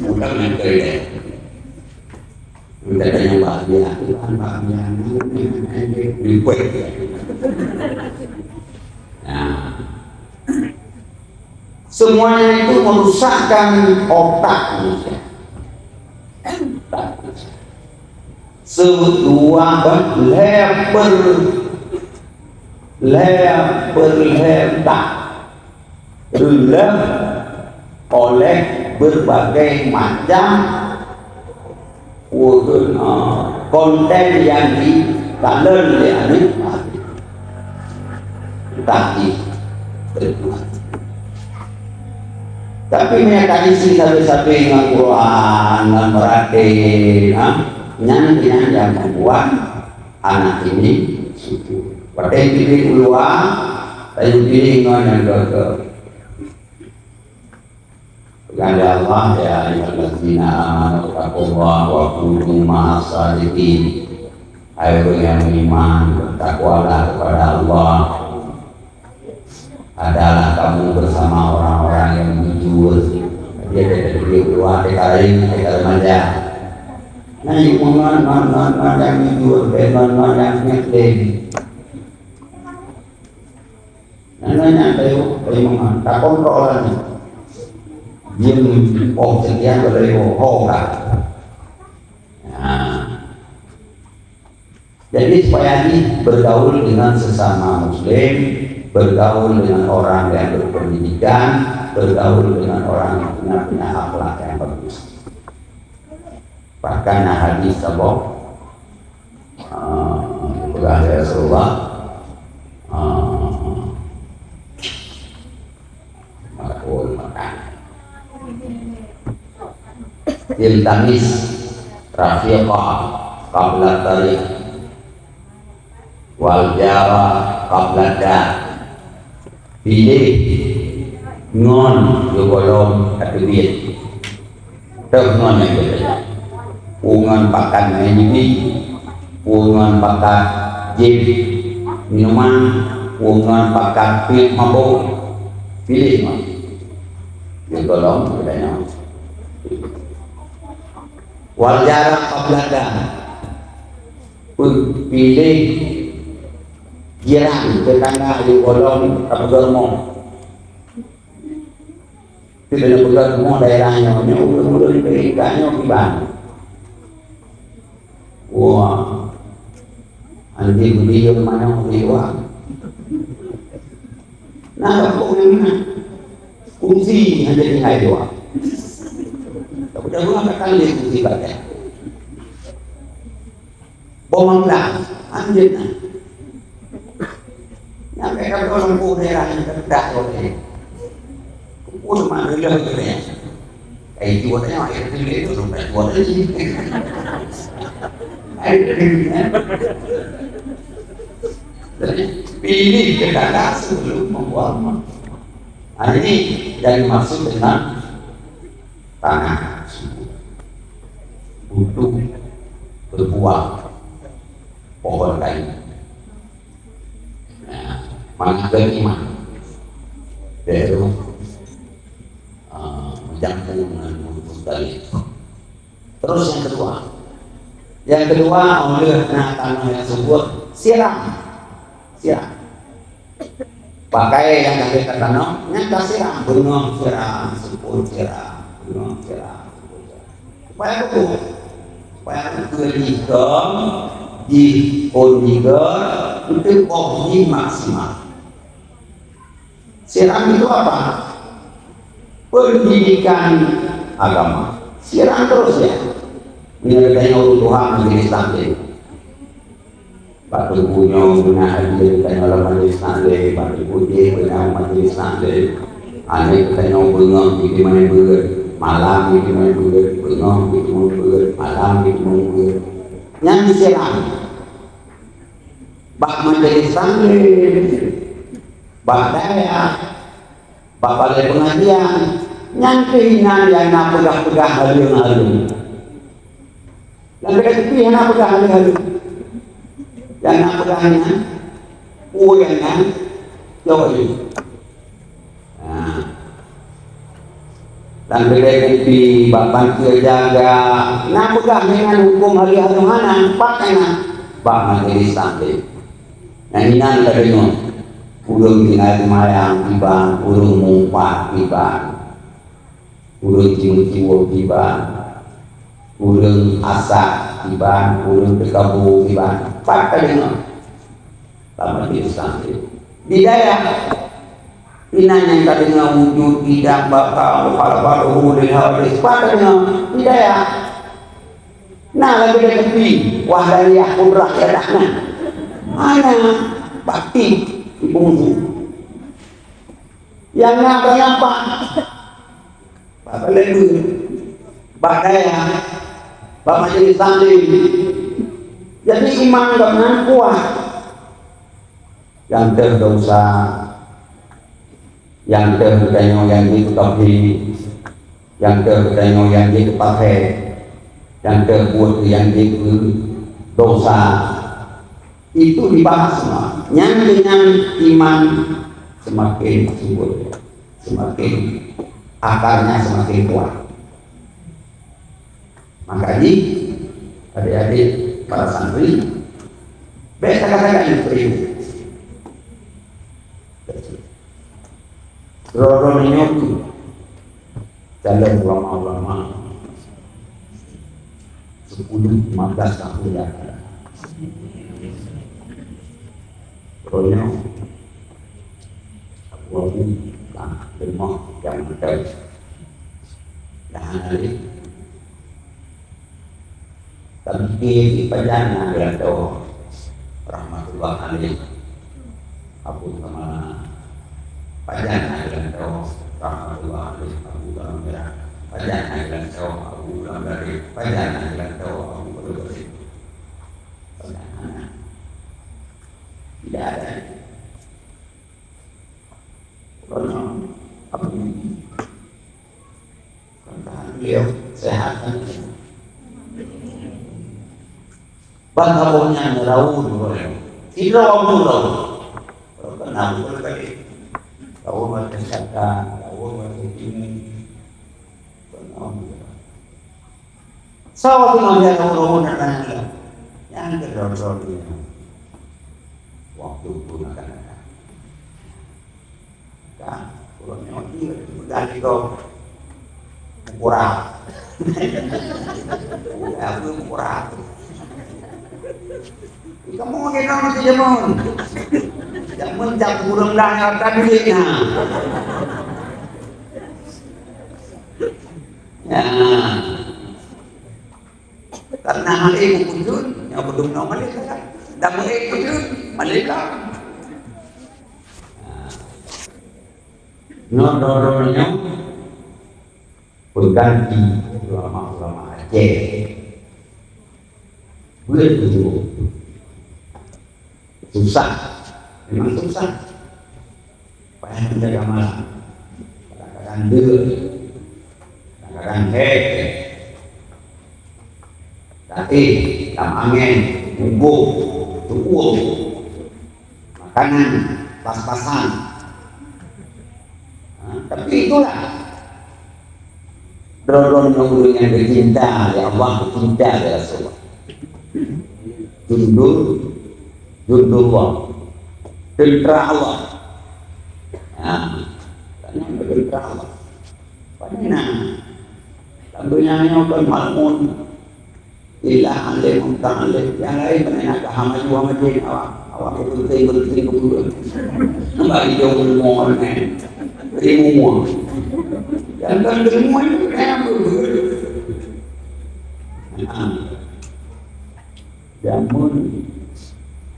Bukan main ke dayah. Minta tanya bahagia, Tuhan bahagia. Request. Nah. Semuanya itu merusakkan otak manusia. Otak manusia. Seudua bah lhèe per-, lhèe per lhèe otak reuloh oleh berbagai macam Ureueng, ah, konten nyang jikalon lé aneuk, ah, tapi teuma. Tapi meunyo taisi sabe-sabe ngon Quran, ngon meuratéb, ha, nyan, nyan nyang membuat anak ini subur. Watèe piléh u luwa, tayue piléh ngon nyang geuh-geuh. Peugah lé Allah, "Ya ayyuhallazina amanu taqullaha wa kunu ma'as shadiqin." Hai ureueng nyang beriman, bertakwalah kepada Allah. Adalah kamu bersama orang-orang yang jujur. Dia kata dia keluar, dia kering, dia remaja. Nah, yang ngon, ngon, ngon, ngon nyang jujur, ngon, ngon nyang ngeklaim. Nah, nyan, nyan, tayo, tayo meuman, takontrol lah nyan. Jeuem poh sekian, tayo ho ka. Nah. Jadi, supaya jih bergaul dengan sesama muslim, bergaul dengan orang yang berpendidikan, bergaul dengan orang yang punya, punya akhlak yang bagus. Bahkan na hadis saboh, ah, peugah lé Rasulullah, ah, maqul makan. "Iltamis rafiqa qabla tariq." Wal jara qabla dar. Piléh ngon geugohlom ka teubiet. Teuh ngon nyang teubiet. Peue ngon pakat ngon nyang jibi, peue ngon pakat jieb minuman, peue ngon pakat piep mabök. Piléh ngon geugohlom geutanyoe. Wal jara qabla dar. Pi-, piléh jiran, tetangga di golom tapeugah rumoh. Tapi bila peugah rumoh daerah nyoe, nyoe ureueng-ureueng Amerika nyoe kiban. Wah. Anjing buyueng manok di luwa. Nah, kampung nyang na. Kungsi hana tinggai dua. Tapi dah dua kali kungsi pakai. Boh mamlang, anjeut na. Nyang ka ureueng pu daerah nyang teupeugah lagèe nyan. Keupeue teuma reuloh keu nyan. Ai, dua tanya, ai, reuloh tu, reuloh tu, reuloh tu. Ai, reuloh tu, ya. Jadi, Pilih keadaan sebelum membuat. Nah, ini yang dimaksud dengan tanah subur. Butuh berbuah pohon kayu. Nah, mana iman? Baru, ah, mencampur dengan butuh tadi. Terus yang kedua. Yang kedua, oleh na tanoh nyang subur, siram. Siram. Pakai nyang ka tanoh, nyang ka siram, beungoh siram, subur siram, beungoh siram, subur siram. Supaya beutôi. Supaya beutôi jih kong, jih phôn jih gèt, untuk boh jih maksimal. Siram itu apa? Pendidikan agama. Siram terus ya. Meunyoe geutanyoe ureueng tuha majelis taklim. Bak teungku nyoe beuna hadir geutanyoe lam majelis taklim, bak teungku jih beuna majelis taklim. Aneuk geutanyoe beungoh jih main beuet, malam jih main beuet, beungoh jih main beuet, malam jih main beuet. Nyan siram. Bak majelis taklim, bak dayah, bak balai pengajian, nyan keuh inan nyang na peugah-peugah haleueng-haleueng. Lam keudè kupi hana peugah haleueng-haleueng. Nyang na peugah inan, peue nyang na, jaweueb. Nah. Lam keudè kupi, bak panteue jaga, na peugah meunan hukôm haleueng-haleueng hana, pat nyang na, bak majelis taklim. Nyang inan ka deungoe, ureueng tinggai seumayang kiban, ureueng meuupat kiban, ureueng jimeung-jiwoe kiban, ureueng asat kiban, ureueng teukabô kiban. Pat ka deungoe. Lam majelis taklim. Di dayah, inan nyang ka deungoe wujud, idam, baqa, mukhalafatuhu lil hawadits. Pat ka deungoe. Di dayah. Na lagèe kupi, wahdaniyah, kudrah, iradah na. Hana bakti di peungungsi. Nyang na bak nyan pat. Bak balè beuet, bak dayah, bak majelis taklim. Jadi iman gobnyan kuat. Nyang deuh desya, nyang deuh geutanyoe nyang jeuet keu kafé, nyang deuh geutanyoe nyang jeuet keu pathèe, nyang deuh buet nyang jeuet keu desya. Itu dibahas semua. Nyan deungon iman semakin subur, semakin akarnya semakin kuat. Maka jih, adik-adik para santri, bèk sagai-sagai neupeurunoe. Droe-droe nyoe kheueh calon ulama-ulama sepuluh lima belas tahun yang akan datang. Droe nyoe Abu-abu, nah, leumah nyang mantong. Dah hana lé. Tapi di pajan na geulantoe rahmatullah alaih Abu Tamala. Pajan na geulantoe rahmatullah alaih Abu Tamala. Pajan na geulantoe Abu Tamala. Pajan na geulantoe Abu Tamala. Pajan na. Tidak ada. Karena Abu Kan tahan beliau sehat kan. Bang Abu nyan raun boleh. Sidroe Abu raun. Kalau kan Abu boleh tadi. Raun macam kata, raun macam ini. Kan Abu. Sawa teungoh jak raun-raun nak tanya lah. Nyang keudroe-droe dia. Waktu tu nak tanya. Kan, ulôn nyoe jih peugah lé gob. Meukurap. Aku meukurap. Kamoe keunoe meusti jameun. Jameun cap ureueng dah nyang ka duit na. Ya. Karena hal ini mungkin, yang belum normal itu kan. Dan mulai itu, malah. Nah. Nyoe droe-droe nyoe pengganti ulama-ulama Aceh. Beuet beujeuet. Susah. Memang susah. Payah menjaga malam. Kadang-kadang deuk, kadang-kadang hék, tapi lam angén, mugoh, tu'ueng, makanan pas-pasan. Ha, tapi itulah droe-droe nyang ureueng nyang geucinta lé Allah, geucinta lé Rasulullah. Jundul, jundullah. Teuntara Allah. Ha, teuntara Allah. Padahai na, lam donya nyoe kon makmun. Ilah alim, muta'alim. Nyang laén meunan ka hana maju, hana maju awak. Awak beuteunteng, beuteunteng, beuteunteng. Bak idong rumoh nyan. Ilmu. Jangan ilmu itu kayak apa? Jamun.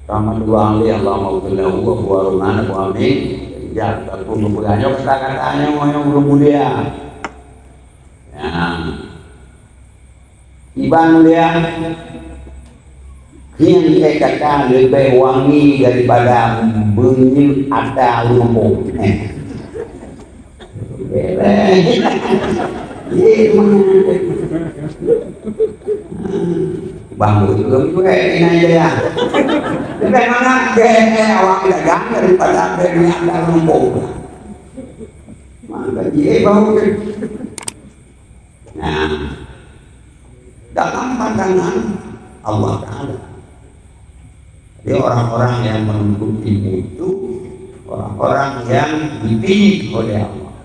Rahmatullah alaih, Allahumma ghfir lahu wa warhamhu. Amin. Ya, aku memperanjau kata-katanya, orang mulia. Ya. Iban mulia, hieng ék gata leubeh wangi daripada minyeuk ata ureueng muphom. Eh. Bang, ureueng jual inan dia. Leubeh mangat gaya awak dagang daripada minyeuk ata ureueng muphom. Maka dia bau. Nah, dalam pandangan Allah Ta'ala. Jadi orang-orang yang menuntut ilmu itu orang-orang yang dipilih oleh Allah.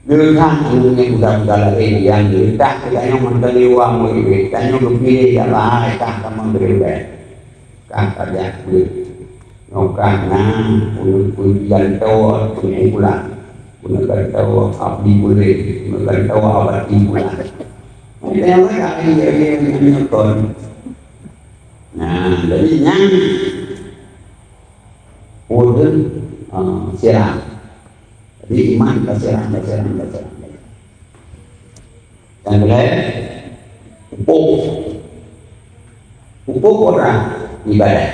Bukan ilmu yang mudah-mudah lain yang diletak kita yang mantong iwa murid, kita yang berpilih dalam hal kita akan memberi. Ka tajak beuet. Nyoe ka na, uneuk peue gantoe, uneuk pulang. Uneuk gantoe abdi buleuen, uneuk gantoe abati pulang. Ada yang lain, ada yang, ada yang kon. Nah, jadi nyan ureueng, eh, siram. Jadi iman taseram, taseram, taseram. Nyang keulhèe, pupuk. Pupuk orang ibadah.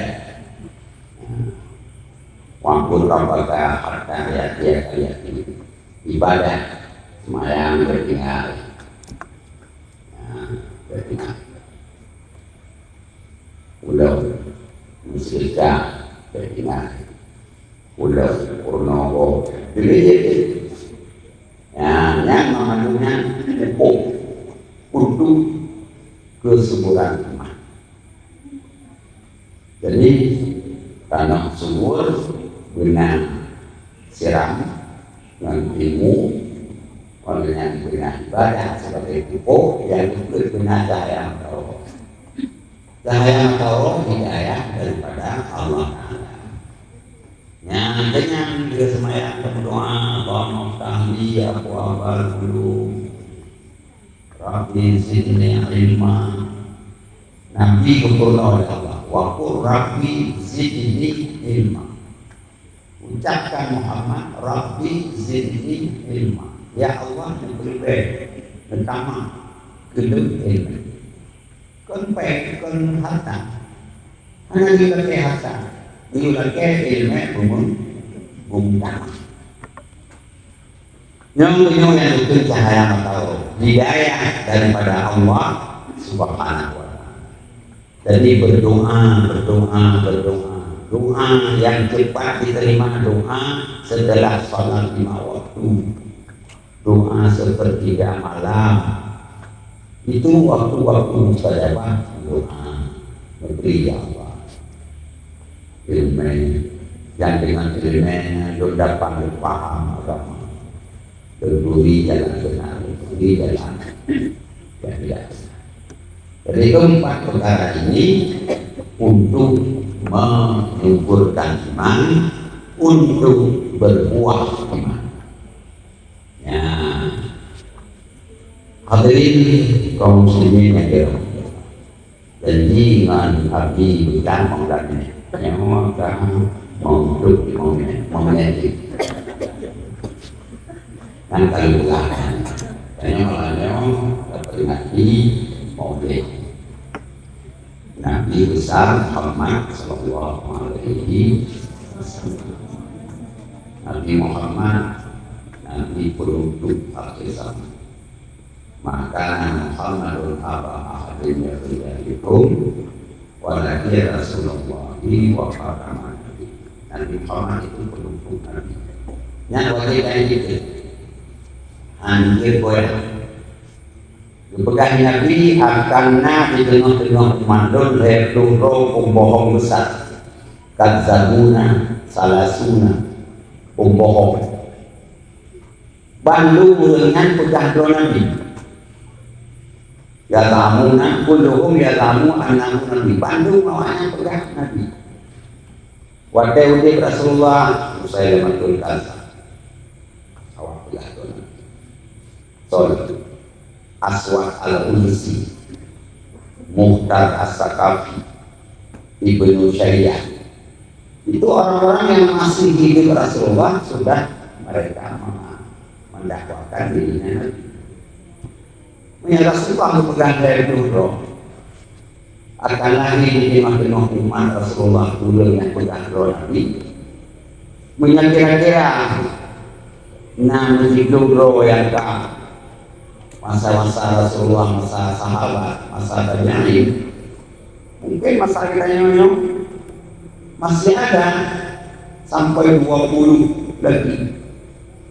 Wa'bud rabbaka hatta ya'tiyakal yaqin. Ibadah, sembahyang, bertingkah. Nah, bertingkah. Ulôn meuseujah teuingat. Ulôn peurunoe gob. Jadi, ya, nyan maknanya pupuk untuk kesuburan umat. Jadi, tanoh subur beuna siram ngon timu, ngon nyan beuna ibadah sebagai pupuk nyang geukheun beuna cahya mata uroe. Cahya mata uroe hidayah daripada Allah Ta'ala. Nyan, deungon geuseumayang, geumeudoa, Allahumma iftah li abwabal ulum. Rabbi zidni ilma. Nabi geupeurunoe lé Allah, "Wa qul Rabbi zidni ilma." Ucapkan Muhammad, "Rabbi zidni ilma." Ya Allah, neupeuleueh, neutamah keu lôn ilmu. Kon péng, kon harta. Hana geulakée harta, geulakée ilmu beumeung-, beumeutamah. Nyang meunyoe nyang dikeue cahaya mata uroe, hidayah daripada Allah Subhanahu wa Ta'ala. Jadi berdoa, berdoa, berdoa. Doa yang cepat diterima doa setelah salat lima waktu. Doa sepertiga malam. Itu waktu-waktu mustajabah doa. Beri ya Allah. Ilmu. Yang dengan ilmu lôn dapat lôn paham agama. Lôn turi jalan benar, lôn turi jalan yang tidak benar. Jadi keempat perkara ini untuk menyuburkan iman, untuk berbuah iman. Ya. Hadirin kaum muslimin yang dirahmati Allah. Janji ngon Abi bintang Maulana. Nyoe ka meuduek di Maulana. Maulana. Nang kalau pulang. Tanya malam nyoe, taperingati Maulid Nabi besar Muhammad sallallahu alaihi Nabi Muhammad, Nabi penutup akhir zaman. Maka Muhammadun aba ahadin min rijalikum, walakin Rasulullah wa khataman nabi. Nabi Muhammad itu penutup nabi. Nyan wajib kain kita. Anjir goyang. Geupeugah Nabi, "Akan na di teungoh-teungoh umat lôn lhèe ploh droe pembohong besar, kadzabuna, salasuna, pembohong." Bandum ureueng nyan peugah droe Nabi. Yaz'amuna, kulluhum yaz'amu annahu nabi. Bandum awaknyan peugah Nabi. Watèe udép Rasulullah, Musailamatul Kadzab. Awak peugah droe Nabi. Soe itu? Aswad Al-Unsi, Muhtar As-Saqafi, Ibnu Syayyah. Itu orang-orang yang masih hidup Rasulullah sudah mereka mema-, mendakwakan dirinya Nabi. Meunyoe Rasulullah geupeugah lhèe ploh droe, akan lahé di teungoh-teungoh umat Rasulullah ureueng nyang peugah droe Nabi. Meunyoe kira-kira na meusiploh droe nyang ka masa-masa Rasulullah, masa sahabat, masa tabi'in, mungkin masa kita nyoe-nyoe masih ada sampai dua puluh lagi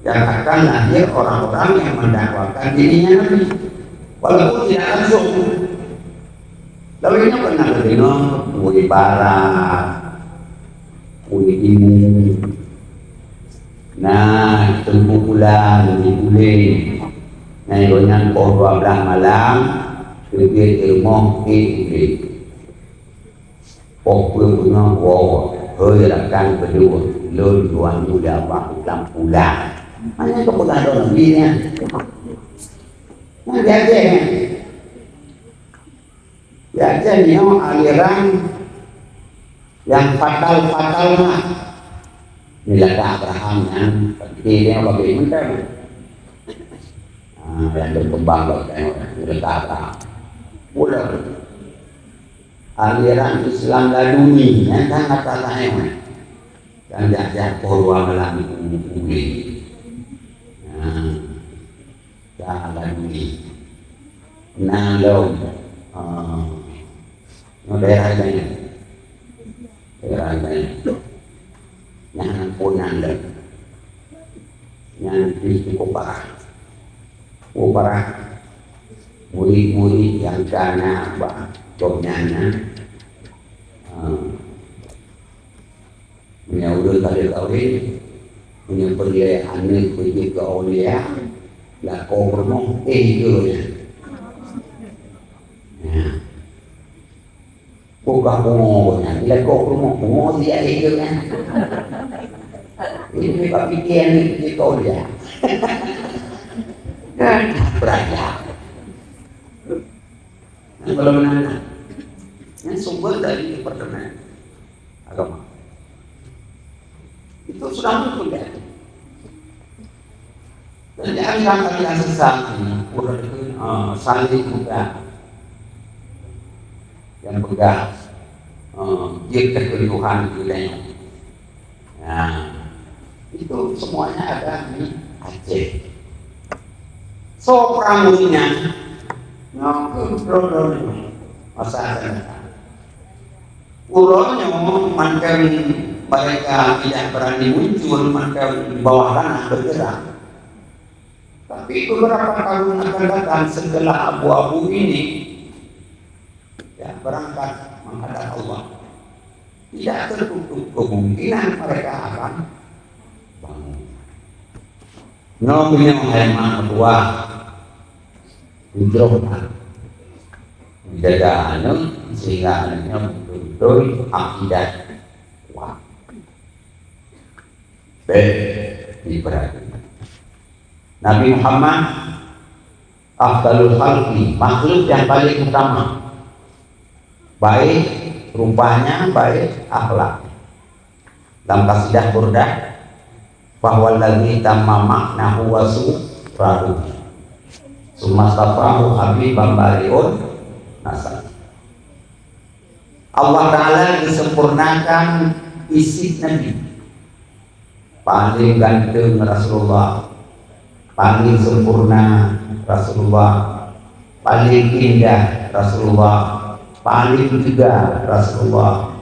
yang akan lahir orang-orang yang mendakwakan dirinya Nabi. Walaupun tidak langsung. Tapi nyoe pernah deungoe, Puri Barat, Puri Timu. Nah, Teungku Pulan, di Uleng. Nah, gobnyan poh dua belas malam, geubri rumoh di Uleng. Poh peuet beungoh woe, hôi rakan keudua, lôn tuan muda bak lam pulang. Hanya keu peugah droe Nabi nyan. Nyan di Aceh nyan. Di Aceh nyoe aliran nyang fatal-fatal na. Nilada Abraham nyan, peunteng dia bagi mentang. Ah, yang berkembang bagi nilada Abraham. Mula aliran Islam Laduni nyan kan kata lain. Dan jak-jak poh dua malam di Ulu. Nah, ka Laduni. Nah, lom, ah, nyoe daerah lain. Daerah lain. Nyan pun nyan lom. Nyan pih cukup parah. Cukup parah. Murid-murid nyang ka na bak gobnyan nyan, ah, meunyoe ureueng ka lheueh kawin, meunyoe peureulèe aneuk beujeuet keu aulia, lakoe peurumoh, eh, keu nyan. Nah. Peugah pungo nyan, lakoe peurumoh, pungo siat eh, keu nyan. Ini ka piké aneuk beujeuet keu aulia. Kan, berat. Nah, kalau menang, nah, yang sumber dari departemen agama. Itu sudah muncul ya. Dan di aliran-aliran sesat ini, udah itu, eh, saling juga yang pegang, eh, jin kekeliruan di wilayah. Nah, itu semuanya ada di Aceh. So, perang dunia, nah, itu masa akan datang. Uroe nyoe mantong mereka tidak berani muncul, mantong di bawah tanah bergerak. Tapi beberapa tahun akan datang setelah abu-abu ini, ya, berangkat menghadap Allah, tidak tertutup kemungkinan mereka akan bangun. Nyoe meunyoe hai mak meutuah, jroh that menjaga aneuk sehingga aneuk nyan beutôi-beutôi akidah kuat. Bèk dipeurati. Nabi Muhammad afdalul khalqi, makhluk yang paling utama, baik rupanya, baik akhlak. Lam kasidah Burdah, "Fahuwallazi tamma ma'nahu wa surahu, summa stafahu habiban bari'un nasab." Allah Ta'ala disempurnakan fisik Nabi, Paling ganteng Rasulullah, paling sempurna Rasulullah, paling indah Rasulullah, paling juga Rasulullah.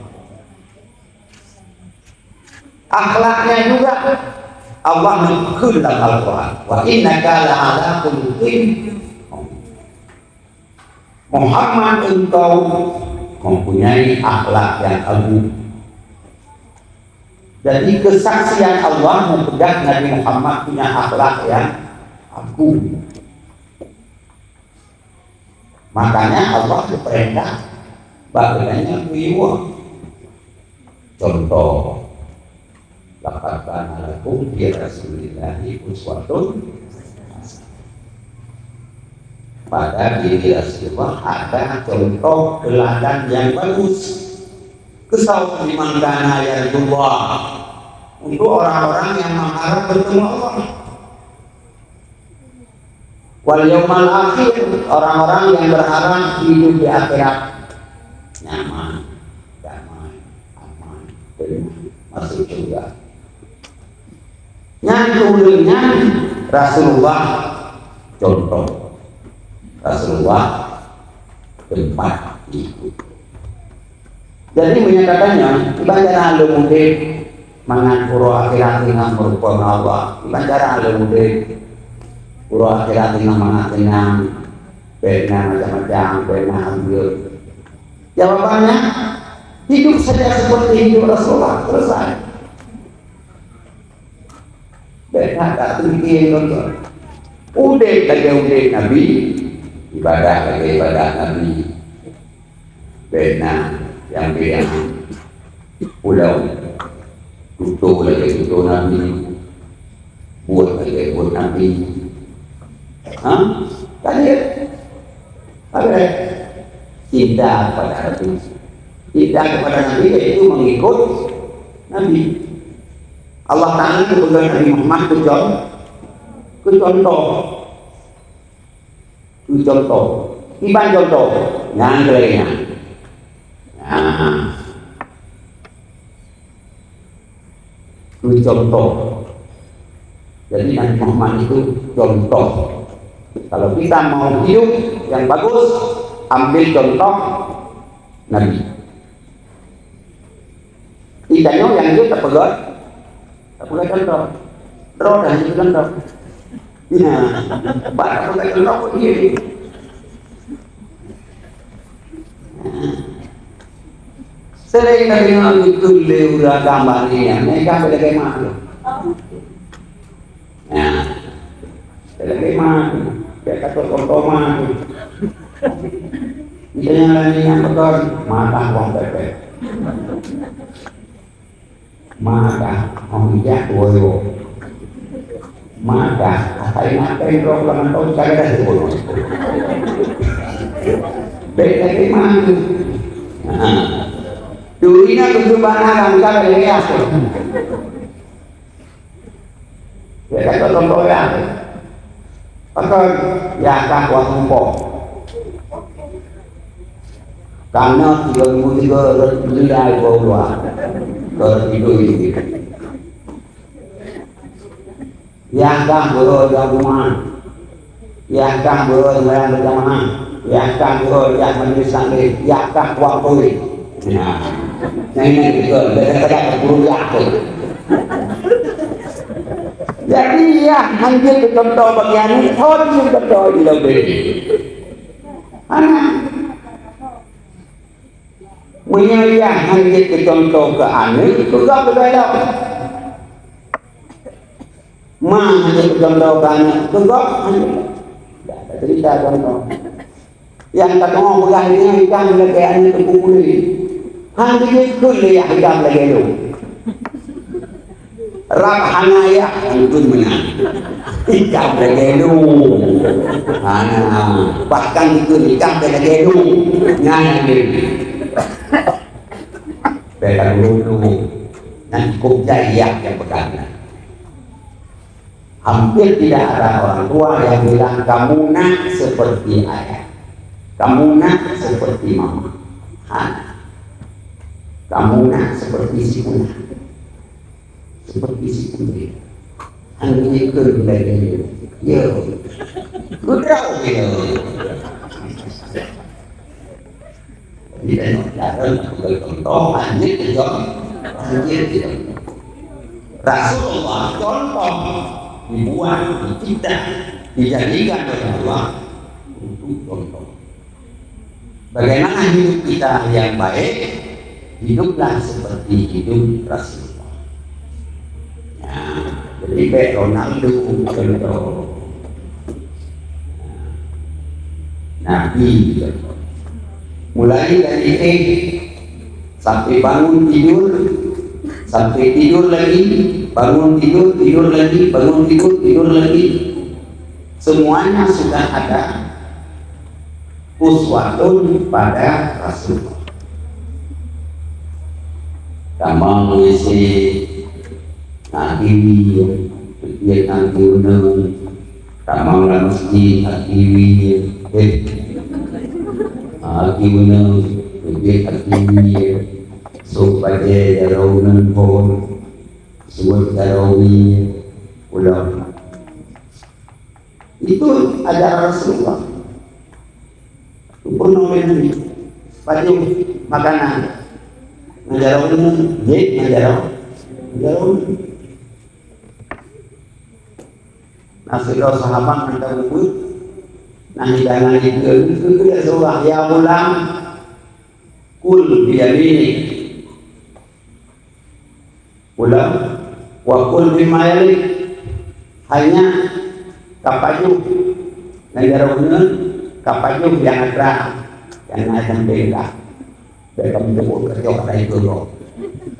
Akhlaknya juga Allah menyebutkan dalam Al-Quran, "Wa innaka la'ala khuluqin." Muhammad, engkau mempunyai akhlak yang agung. Jadi, kesaksian Allah mempeugah Nabi Muhammad punya akhlak yang agung. Makanya Allah geupeurintah bak geutanyoe meuyue contoh. "Laqad kana lakum fi Rasulillahi uswatun hasanah." Pada diri Rasulullah ada contoh teladan yang bagus. Keusau, "Liman kana yarjullah", untuk orang-orang yang mengharap bertemu Allah. "Wal yaumal akhir", orang-orang yang berharap hidup di akhirat nyaman, damai, aman, tenang, masuk surga. Nyan keuh ureueng nyan Rasulullah contoh. Rasulullah tempat ikut. Jadi, meunyoe katanya, iban cara lôn udeb mangat uroe akhirat singoh meurumpok ngon Allah, iban cara lôn udeb uroe akhirat singoh mangat seunang, bèk na macam-macam, bèk na ambeuet. Jawabannya, hidup saja seperti hidup Rasulullah, selesai. Bèk that-that teumiké ngon udeb lagèe udeb Nabi, ibadah lagèe ibadah Nabi. Bèk na nyang beda. Pulang tutoe lagèe tutoe Nabi, buet lagèe buet Nabi. Ha? Ka jeuet. Padahai cinta kepada Nabi. Cinta kepada Nabi yaitu mengikut Nabi. Allah Ta'ala geupeugah Nabi Muhammad keu con-, keu contoh. Keu contoh. Kiban contoh? Nyan keu lagèe nyan. Nah. Keu contoh. Jadi, Nabi Muhammad itu contoh. Kalau kita mau hidup yang bagus, ambil contoh Nabi. Di tanyoe nyang jeuet tapeugöt, tapeugöt contoh. Droe dah jeuet contoh. Nah, bak tapeugöt contoh pun jeuet. Sering tadeungoe geukheun lé ureueng agam bak nyan, "Meuikah bèk lagèe mak lôn." Nah, bèk lagèe mak lôn, bèk ka trok contoh mak lôn. Misalnya lagèe nyan beutôi, madah wang pepet. Madah, oh, bijak, woyo. Madah, asai maté droe lam mantong, cari dah sebut. Beda iman. Nah. Duri na tujuh bana rangka lagi apa? Ya, kata contoh ya. Pakon, ya, kah kuah tumpok. Karena tiga ribu tiga rot beli ai bau luar. Rot tidur ini. Ya, kah beuroe di rumah. Ya, kah beuroe sembahyang berjamaah. Ya, kah beuroe jak majelis taklim. Ya, kah kuah kulit. Nah, nah, ini betul. Beda-beda guru ya tu. Jadi, ya, hanjeuet contoh bagian ini, thon contoh di lebih. Anak. Meunyoe yah hanjeuet keu contoh keu aneuk, peugah keu galak. Ma hanjeuet keu contoh keu aneuk, peugah hanjeuet. Dak ada cerita contoh. Nyang ka teungoh peugah nyan, ikam lagèe aneuk teungku puléh. Han jeuet kheun lé yah ikam lagèe lôn. Rab hana yah, kheun meunan. Ikam lagèe lôn. Hana. Bahkan kheun ikam lagèe lôn. Nyan lagèe. Bèk ka lôn. Nyan kok jai yah nyang peugah nyan. Hampir tidak ada orang tua yang bilang, "Kamu nak seperti ayah. Kamu nak seperti mama." Hana. "Kamu nak seperti si fulan." Seperti si kulit. Hanya ikut budaya. Ya. Kudrau ya. Jadi, dan dalam sebagai contoh, anjir kejam, anjir kejam. Rasulullah contoh dibuat, dicipta, dijadikan oleh Allah untuk contoh. Bagaimana hidup kita yang baik? Hiduplah seperti hidup Rasulullah. Ya, jadi baik Ronaldo contoh. Nabi contoh. Mulai dari eh sampai bangun tidur, sampai tidur lagi, bangun tidur, tidur lagi, bangun tidur, tidur lagi. Semuanya sudah ada uswatun pada Rasulullah. Tamong isi haki, dia haki beunang. Tamong lam masjid haki, eh, haki beunang. Dia haki, so pada jaroe nan pun, suwat jaroe ulang. Itu ajaran Rasulullah. Peunoh lé Nabi. Pajoh makanan. Ngon jaroe uneun, jép ngon jaroe, ngon jaroe uneun. Na sidroe sahabat mantong mubuet, na hidangan dikeue, dikeue Rasulullah, "Ya ghulam, kul biyaminik." Ulang, "Wa kul mimma yalik." Hai nyak, kapajoh ngon jaroe uneun, kapajoh nyang atra, nyang na sampéng dah. Bèk kamoe teupeue keu jok atra itu gob.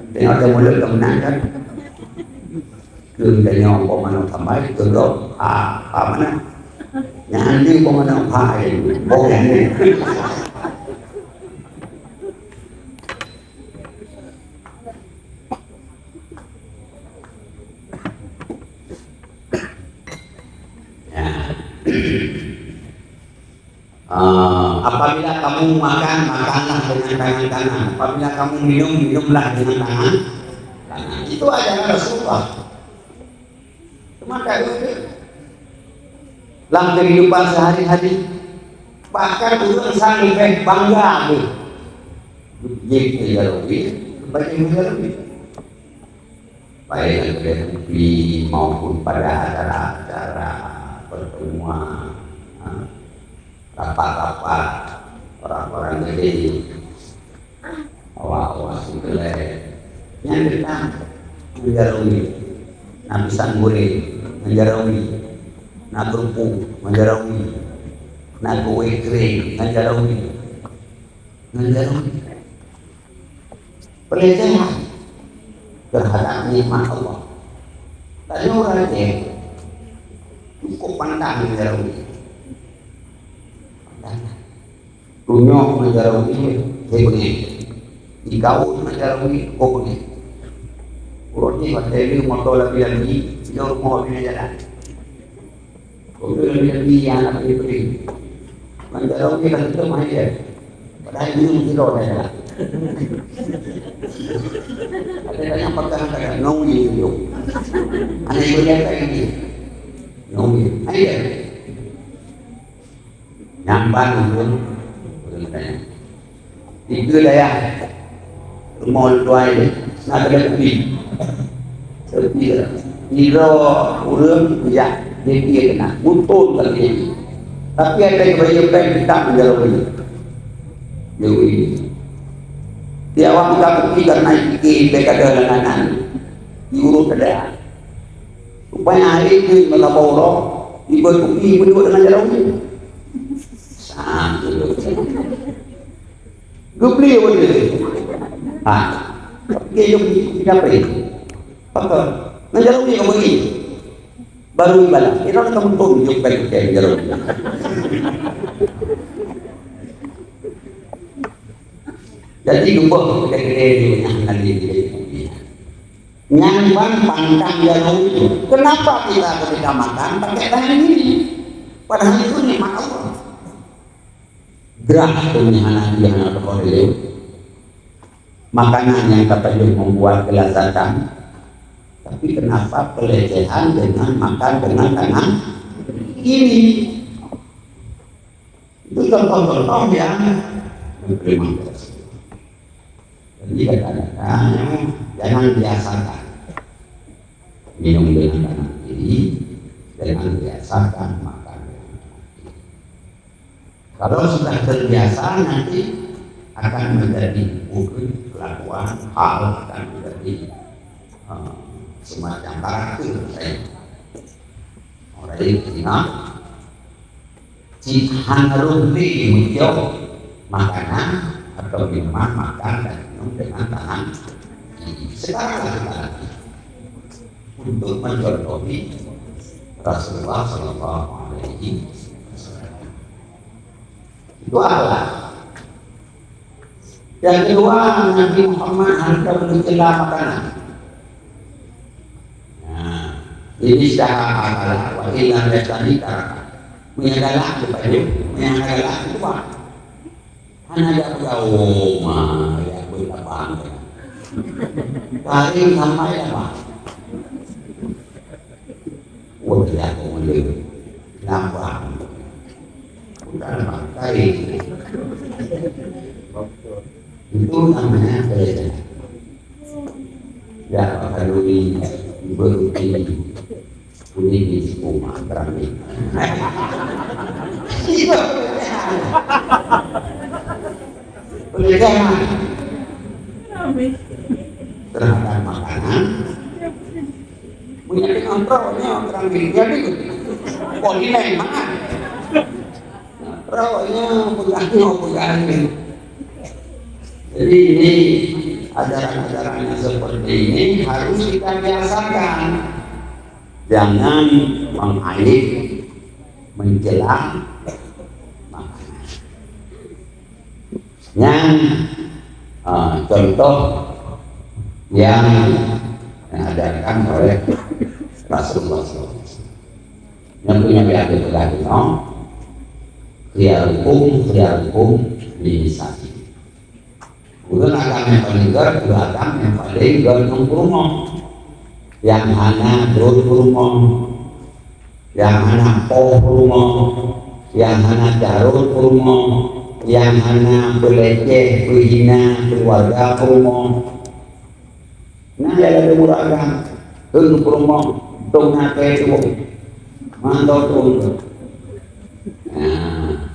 Tengok teuh mulut keuh meunan kan. Keu tanyoe boh manok tambai, keu gob, ha, ha meunan. Nyan di boh manok hai, boh nyan di. Ya. Ah, apabila kamu makan, makanlah dengan tangan kanan. Apabila kamu minum, minumlah dengan tangan kanan. Itu ajaran Rasulullah. Cuma tak ada. Lam kehidupan sehari-hari, bahkan ureueng sang leubeh bangga lé. Jép keu jaroe, baju jaroe. Baik lam keadaan publik maupun pada acara-acara pertemuan, ha, rapat-rapat orang-orang gede, awak-awak sikeulée, nyan deungon jaroe, na pisang goreng ngon jaroe, na kerupuk ngon jaroe, na kue kering ngon jaroe. Ngon jaroe. Pelecehan terhadap nikmat Allah. Tanyoe ureueng Aceh cukup pandang ngon jaroe. Pandang. Tunyok ngon jaroe, saya beungéh. Dikaul ngon jaroe, oh beungéh. Ureueng Aceh watèe le moto labi-labi, sidroe rumoh bina jalan. Kok tu lagi-lagi yang anak pedih-pedih. Ngon jaroe ka tutup mah dia. Padahal dia mesti roh dah. Ada tanya apakah angkat nong ni tu. Anak ibu dia tak ini. Nong ni. Hai dia. Nyamban tu. Boleh tanya. Tiga dayah rumoh tuai na keudeh kupi. Tapi sidroe ureueng jak J P keunan, muphom ka J P. Tapi ada yang bayi peng tak menjawab ini. Dewi. Di awak muka kupi karena I P K I P K ada langganan. Diurut ada. Rupanya hari itu maka Allah ibu kupi berdua dengan jalan ini. Sang Geubri ureueng nyan. Ha. Geuyue di dapur. Apa? Ngon jaroe ka bagi. Baru ibadah. Ira ka muphom jok pai keu jaroe. Jadi, geuboh gede-gede di rumah Nabi. Nyan ban pantang jaroe itu. Kenapa kita ketika makan pakai tangan ini? Padahal itu nikmat Allah. Grah tu nyang hana, nyang hana teuka dilèe. Makanan nyang tapajoh membuat kelazatan, Tapi kenapa pelecehan dengan makan dengan tangan kiri? Itu contoh-contoh yang memang jadi kadang-kadang jangan biasakan minum dengan tangan kiri, jangan biasakan makan dengan tangan kiri. Kalau sudah terbiasa, nanti akan menjadi mungkin kelakuan, hal akan menjadi, eh, semacam karakter saya. Orang ini ingat, cit hana lôn lé meujok makanan atau minuman, makan dan minum dengan tangan kiri. Sekarang kita latih untuk mencontohi Rasulullah Shallallahu Alaihi Wasallam. Itu akhlak. Yang kedua, Nabi Muhammad hantom meucela makanan. Nah, ini secara akal, wa illa biasani taraka. Meunyo galak dipajoh, meunyo hana galak dibuang. Hana jak peugah, ma, ya, beu labang. Paling sampai labang. Wah, ya, aku meuleue. Labang. Bukan labang, taring. Itu namanya pelecehan. Ya, Pak Kanduri, Ibu Ruti, kuning di rumah, berani. Itu pelecehan. Pelecehan terhadap makanan. Punya dengan troknya orang India itu. Kok ini mana? Roknya pegangnya pegang ni. Jadi ini ajaran-ajaran yang seperti ini harus kita biasakan. Jangan mengaib, mencela makanan. Nyan, ah, contoh yang diajarkan oleh Rasulullah sallallahu alaihi wasallam. Nyang punya yang dipegang inoe, khiyarukum, khiyarukum linisa. Ureueng agam nyang paleng gèt, ureueng agam nyang paleng gèt ngon peurumoh. Nyang hana dron peurumoh, nyang hana poh peurumoh, nyang hana carôt peurumoh, nyang hana peuleceh, peuhina keuluwarga peurumoh. Nah, ya, ada ureueng agam, teuh peurumoh, dong na keu tuwoe. Mantong tuwoe. Nah.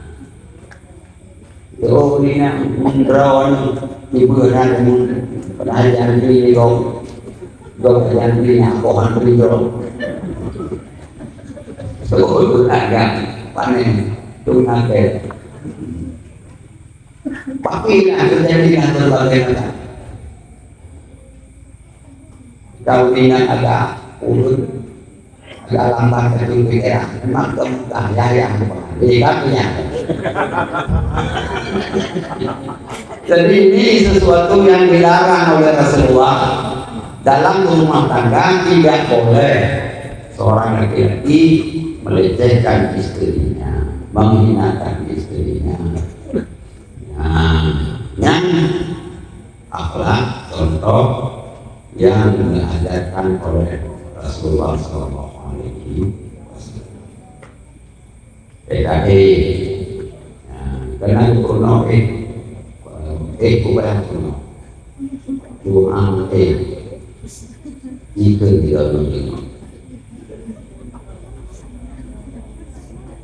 Yo, ni nak meudroe ni, tiba dah ni, padahal jantri ni kau, kau jantri ni, aku hantri kau. So, tu agak panen, tu agak. Tapi nak terjadi lah berbagai macam. Kau ingat ada urut Dalam bahasa Indonesia, memang kemudian yayah bukan. Jadi, tapi ya. Jadi, ini sesuatu yang dilarang oleh Rasulullah. Dalam rumah tangga tidak boleh seorang laki-laki melecehkan istrinya, menghinakan istrinya. Nah, yang akhlak, contoh yang diajarkan oleh Rasulullah sallallahu alaihi wasallam. P K E. Nah, kena gubernur, eh, eh, bukan gubernur. Doa, eh. Jika tidak mendengar.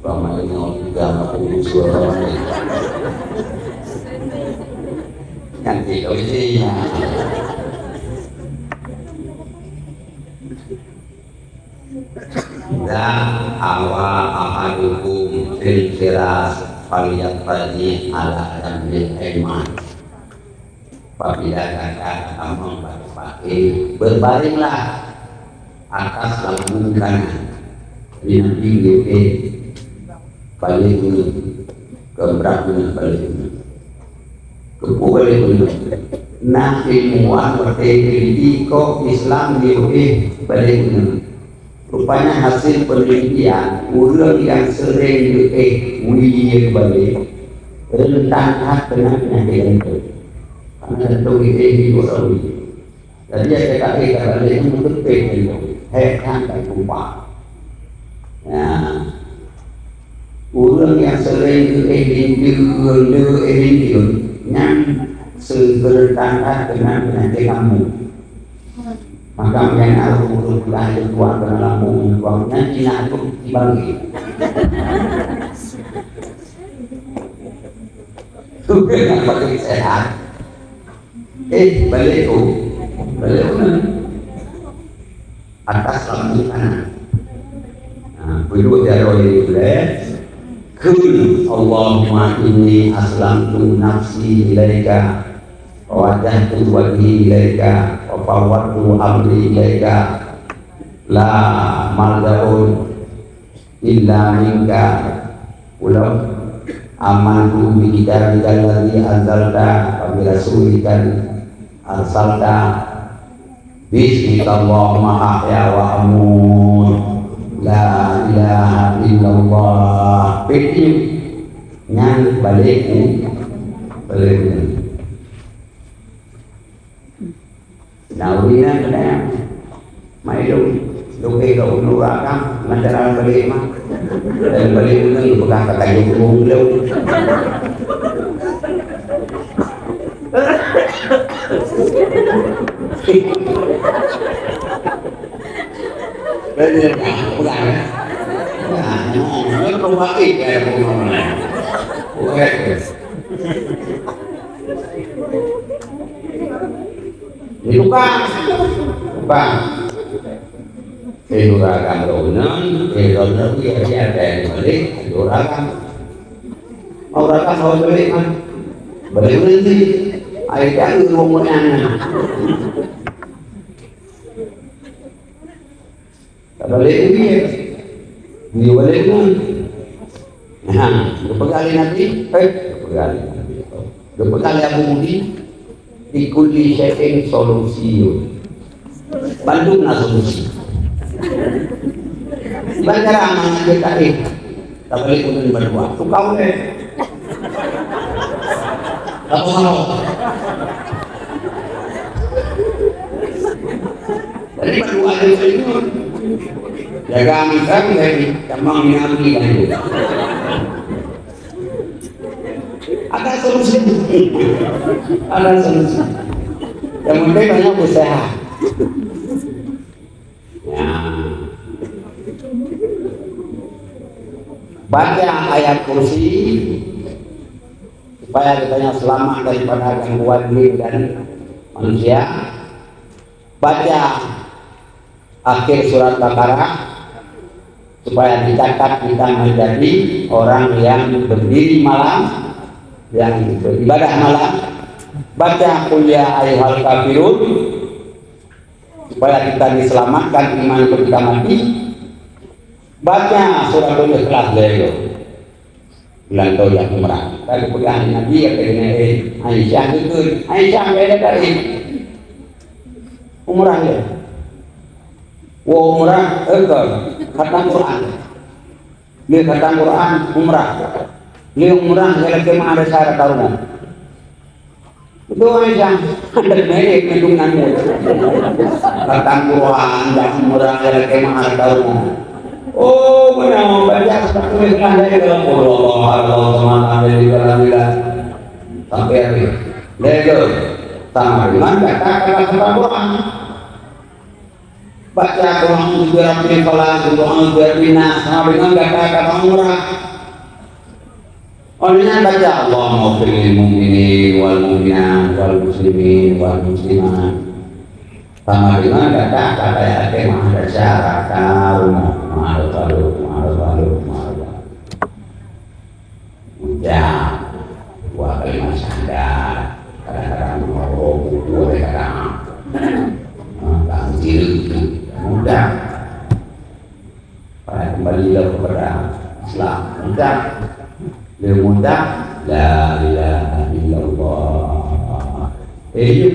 Ramai nyoe juga aku suara ramai. Nanti kau isinya. Dan awa ahadukum fil firas falyatfaji ala jambil aiman. Apabila gata kamoe bak teumpat, berbaringlah atas lambung kanan. Jadi nanti geupeue balik guna, keubrak guna balik guna. Keupeue balik guna? Nah, ilmuwan watèe geuji kok Islam geupeue balik guna. Rupanya hasil penelitian, ureueng nyang sering geuéh wie balek, rentan that kena penyakit jantung. Karena jantung geuéh di ureueng wie. Jadi, ada kata, eh, kata lain itu betul, eh, eh, eh, eh, eh, eh. Ya. Ureuëng nyang sering geuéh lindeun, geuéh lindeun, nyan seureutan that keunan peunyakét lambung. Maka, meunyoe na ureuëng peugah lé tuan keunan lambung, tuan nyan Cina tu dibagi. Tu yang paling sehat. Eh, balik tu. Balik tu. Atas lambung kanan. Nah, beudôh jaroe di ulèe. Qul, Allahumma inni aslamtu nafsi ilaika, wa wajjahtu wajhi ilaika, wa fawwadtu amri ilaika. La maljaun illa minka. Ulang. Amantu bi kitabika alladzi anzalta wa bi rasulika arsalta. Bismikallahumma ahya wa amut. La ilaha illallah. Peuet nyan balik ni. Balik ni. Nah, ureueng nyan keunan. Mai lôn, lôn, eh, lôn, lôn rakam, mantara balik mah. Dan balik ureueng peugah ka kayong ureueng lôn. Betul, pegang, ya. Nah, nyoe, nyoe kau pakai, ya, kau ngomong, ya. Oke. Ditukang. Tukang. Eh, ureueng agam lôn nyan, eh, lôn nyan, ya, ya, ya, balik, ureueng agam. Mau datang, mau balik, kan? Balik berhenti. Ayo, jangan ngomong aneh. Tak balik lagi, ya. Dia balik pun. Nah, geupeugah lé Nabi, eh, geupeugah lé Nabi. Geupeugah lé Abu Mudi, "Likulli syai'in solusyun." Bandum na solusi. Belajar amanah dia tadi. Tak boleh kemudian berdua. Tukang deh. Tak tahu. Jadi berdua aja saya. Jaga angkat dari tamang yang beli kan. Ada solusi. Ada solusi. Yang penting banyak usaha. Ya. Baca ayat kursi supaya kita yang selamat daripada gangguan jin dan manusia. Baca akhir surat Baqarah, supaya dicatat kita menjadi orang yang berdiri malam, yang beribadah malam. Baca Qul ya ayyuhal kafirun, supaya kita diselamatkan iman ketika mati. Baca Suratul Ikhlas lé. Bulan toh jak umrah. Tadi peugah Nabi, kata dia, eh, Aisyah geukheun. Aisyah, beda tadi. Umrah dia. Wo umrah, eh, ke, khatam Quran. Dia khatam Quran, umrah. Dia umrah, dia lagi mah ada syarat taruh. Betul, Aisyah. Ada naik mendungan dia. Khatam Quran, dah umrah, dia lagi mah ada taruh. Oh, benar, baca satu Ikhlas dari dalam Qul huwallahu ahad, Allahu samad, lam yalid walam yulad. Sampai habis. Lego. Sama dengan kata-kata Quran. Baca Qul a'udzu birabbil falaq, Qul a'udzu birabbin nas, sama dengan kata-kata umrah. Oleh nyan baca, "Allahumma ighfir lil mu'minin wal mu'minat wal muslimin wal muslimat." Sama dengan kata-kata yang ada maha dasar, kata rumah, maha dosa, maha dosa, maha dosa. Ucap dua kalimat syahadat. Kadang-kadang meunurot buku, kadang-kadang, ha, tak sendiri itu mudah. Pada kembali lah kepada Islam. Mudah. Dia mudah. La ilaha illallah. Eh, ya.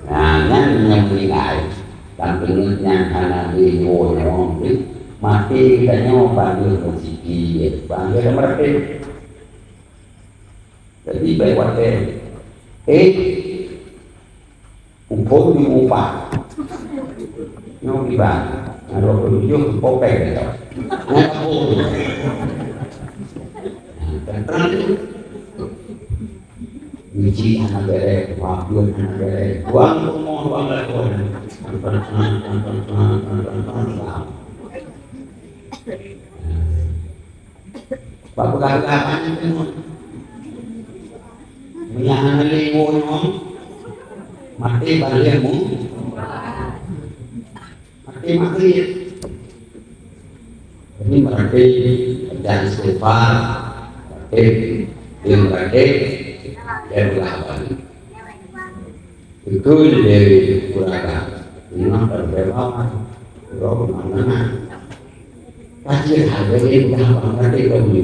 Nah, nyan yang meninggal. Dan penuh nyan hana diiwo nyawong tu, mati kita nyoe panggil musiki, panggil merdeka. Jadi, baik watèe, eh, Umpung di mupa. Nyoe kiban. Nah, dua puluh tujuh popeng dia. Nyan kapung. Nah, terang. Biji anak bere, wapun anak bere. Buang rumoh, buang lakoe. Bak peugah-peugah apa nyan teungoh. Meunyo hana lé woe nyoe, maté ban lheueh mu-, maté maghrib. Jadi, maté baca istighfar, maté dia maté, dia peugah apa ni? Beutôi lé ureueng agam. Memang berbeda. Roh mana? Pasti ada yang dah bangga dek kau ni.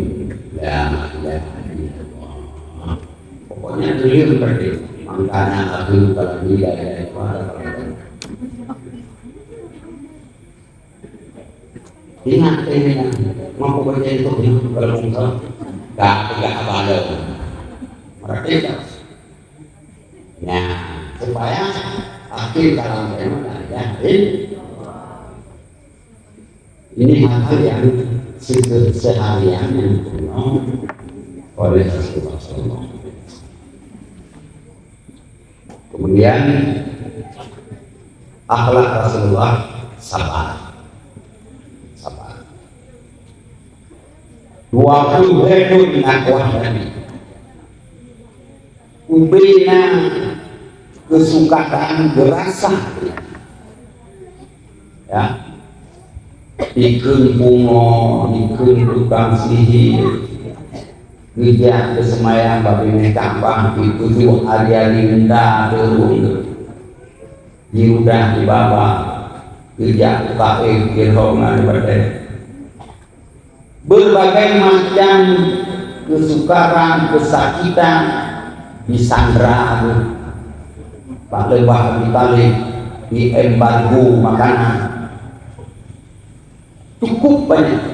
La ilaha illallah. Pokoknya dulu berarti. Makanya aku kalau tidak ada apa-apa. Ingat, ingat, mampu baca itu, ya, kalau mau tahu. Gak, gak apa ada. Mereka. Nah, supaya akhir kalam tema adalah ini hal-hal yang se-, seharian yang dipenuhi oleh Rasulullah sallallahu alaihi wasallam. Kemudian akhlak Rasulullah sabar. Sabar. Dua puluh ribu anak buah Nabi. Ubena kesukaran geurasa. Ya. Dikheun pungo, dikheun tukang sihir. Geujak geuseumayang bak binéh Ka'bah, dipeuduek ari-ari renda teuh. Jiudah jibaba, geujak u Taif, jihong na di batée. Berbagai macam kesukaran, kesakitan disandera bak leubah Abi Thalib, diembargo makanan. Cukup banyak.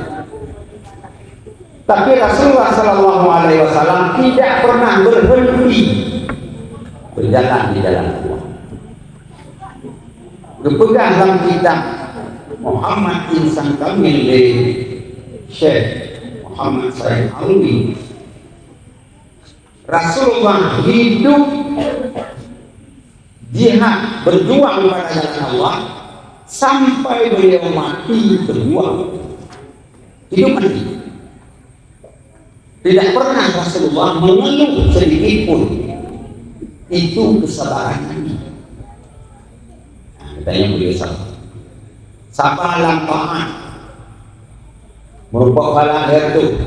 Tapi Rasulullah sallallahu alaihi wasallam tidak pernah berhenti berjalan di jalan Allah. Geupeugah lam kitab Muhammad Insan Kamil lé Syekh Muhammad Said Alwi, Rasulullah hidup jihad, berjuang pada jalan Allah sampai beliau mati berjuang. Hidup mati. Tidak pernah Rasulullah mengeluh sedikit pun. Itu kesabaran Nabi. Nah, katanya beliau sabar. Sabar lam taat. Meureumpok pahala lhèe reutôh.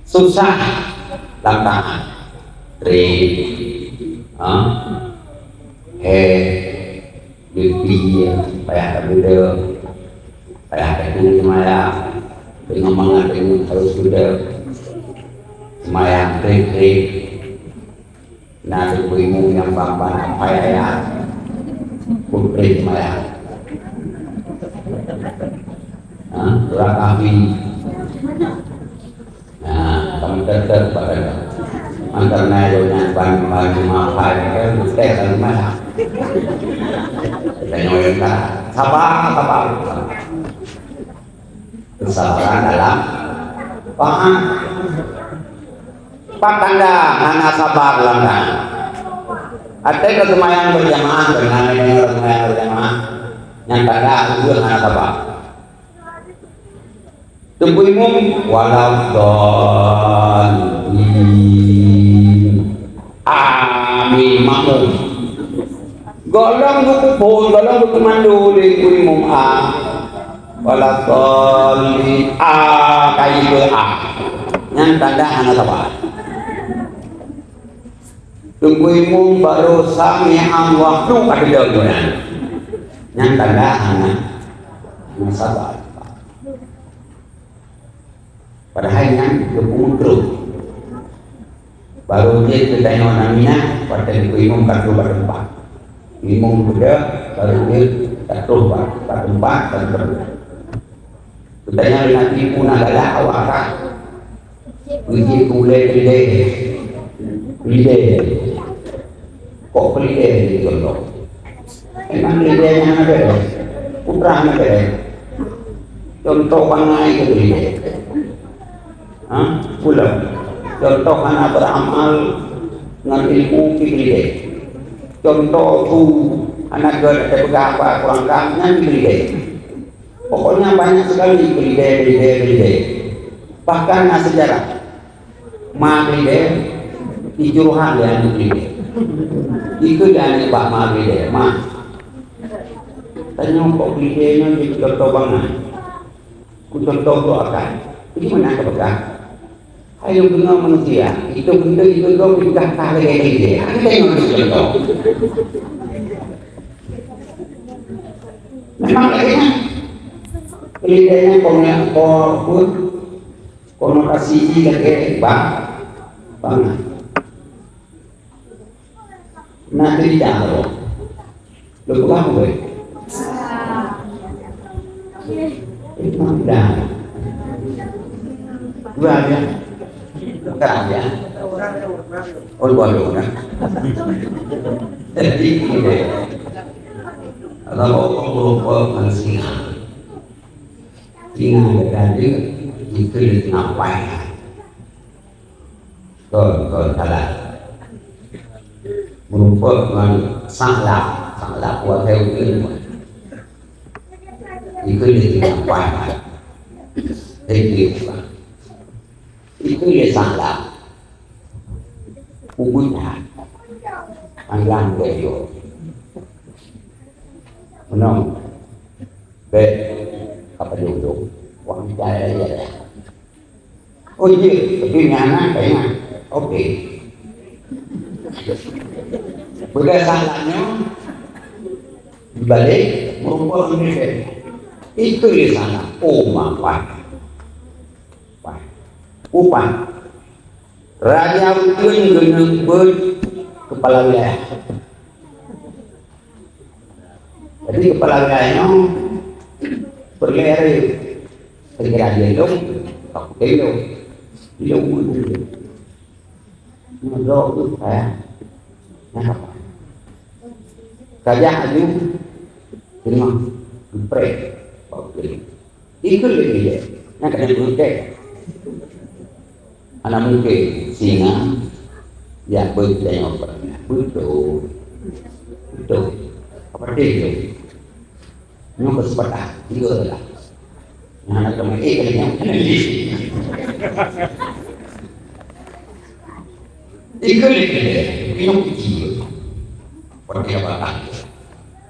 Susah lam taat. Treb. Ha? Hèk. Leupie. Payah tabeudôh. Payah tateun seumayang. Deungon mangat deungon harôh beudôh. Seumayang treb-treb. Na teungku imum nyang ban-ban hafai ayat. Putri seumayang. Ha, surah Kahfi. Nah, kamu tetap pada. Antar na yo nyang ban-ban hafai kan, mesti akan seumayang. Tanya orang tak. Sabar, sabar. Kesabaran dalam taat. Pat tanda hana sabar lam taat? Até ka seumayang berjamaah, beuna deungoe seumayang berjamaah, nyan tanda ureueng hana sabar. Teungku imum, "Waladdallin." Amin. Makmum. Gohlom geupeuphon, gohlom geukeumando lé teungku imum, a. Waladdallin. A, ka ibeue a. Nyan tanda hana sabar. Teungku imum baru sami'allahu liman hamidah nyan. Nyan tanda hana, hana sabar. Padahai nyan geupeumeukruh. Baru jeuet geutanyoe na Mina, watèe geupeuimum ka troh bak teumpat. Imum beudôh, baru jeuet ka troh bak, bak teumpat, bak teumpat. Geutanyoe na tipu na galak awak ka. Beujeuet keu ulèe keudè. Keudè. Kok keulidèe jadi contoh? Memang keulidèe nyan hana beureh, putra hana beureh. Contoh bangai keu keulidèe. Ha? Pulang. Contoh hana beuramal ngon ilmu keu keulidèe. Contoh su hana gèt teupeugah haba kurang kah nyan keu keulidèe. Pokoknya banyak sekali keulidèe, keulidèe, keulidèe. Bahkan na seujarah. Ma keulidèe, ijrohan lé aneuk keulidèe. Ikheun lé aneuk bak ma keulidèe, "Ma, tanyoe kok keulidèe nyoe jeuet keu contoh bangai, keu contoh brôk akai. Bagaimana ka peugah? Hai lôn deungoe manusia, itu benda itu dong dipeugah ka lagèe keulidèe. Akai tanyoe jeuet keu contoh." Memang lagèe nyan. Keulidèe nyan kon, kon, kon, Konotasi jih lagèe ba-, bangai. Na cerita apa? Lôn peugah apa? Memang dah. Dua aja. Bukan aja. Oh, dua orang. Jadi, gini deh. Kalau orang merupakan singa. Singa gata jeuet jikheun teungoh paih. Kon, kon salah. Meurumpok ngon saklak, saklak kuat saya mungkin. Jikheun teungoh paih. Hei, dia bukan. Jikheun saklak. Ubit that. Panggang beujok. Meunan. Bèk ka padum-dum. Wang cahya ya. Oh, iya, tapi nyan na ka ingat. Oke. Beda salahnya dibalik merupakan beda. Itu dia salah. Oh, mampat. Pah. Upah. Raja uteuen geuneuk beuet keupala wilayah. Jadi, keupala wilayah nyoe peureulèe hari. Kira-kira dia lôn, aku tengok. Dia lôn. Nyoe droe tu, eh. Nah, apa? Kajak aju, tengok, geprek. Oke. Ikut lagi dia. Nah, kena geprek. Anak mungkin singa, ya, betul, betul. Betul. Apa dia tu? Nyoe keuseumpatan, tiga lah. Nah, anak teman, eh, kali nyoe. Tiga lagi dia. Nyoe kecil. Seperti apa tak?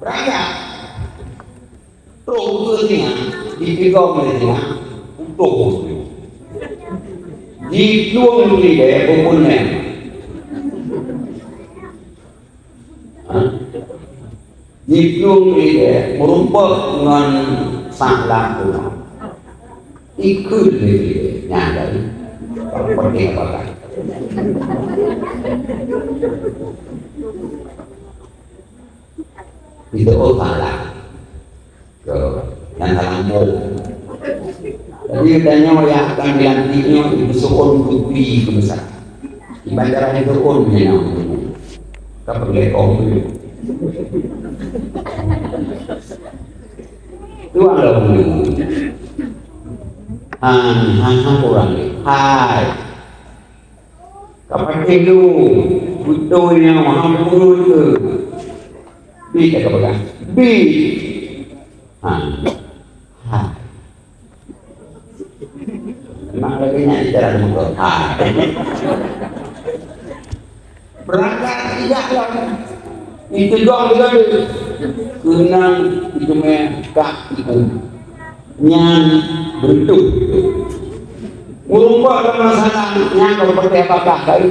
Berangkat. Terus ke singa, dipigong oleh singa, utuh. Diplueng di deh, bubun neng. Ha? Jiplueng lé, meurumpok ngon saklak bunoe. Ikheun lé, nyan tadi. Penting apa kan? Itu oh salah. Ke, nyang ka lambông. Jadi, geutanyoe nyang akan dilantik nyoe, ipeuseuôn keu peue keu meusa. Iban cara ipeuseuôn nyan. Ka peureulèe kong tu. Tuan lom tu. Han, han, han kurang ni. Hai. Ka patéh lu, beutôi nyang maha peurunoe. Bi ka peugah. Bi. Ha. Ha. Memang lagèe nyan cara meukeurah. Ha. Beurangkat ijak lom. Iteugong lagèe keunong iteumé kak iku. Nyan beureutoh. Meurumpok lam masalah nyan ka patéh babah kai.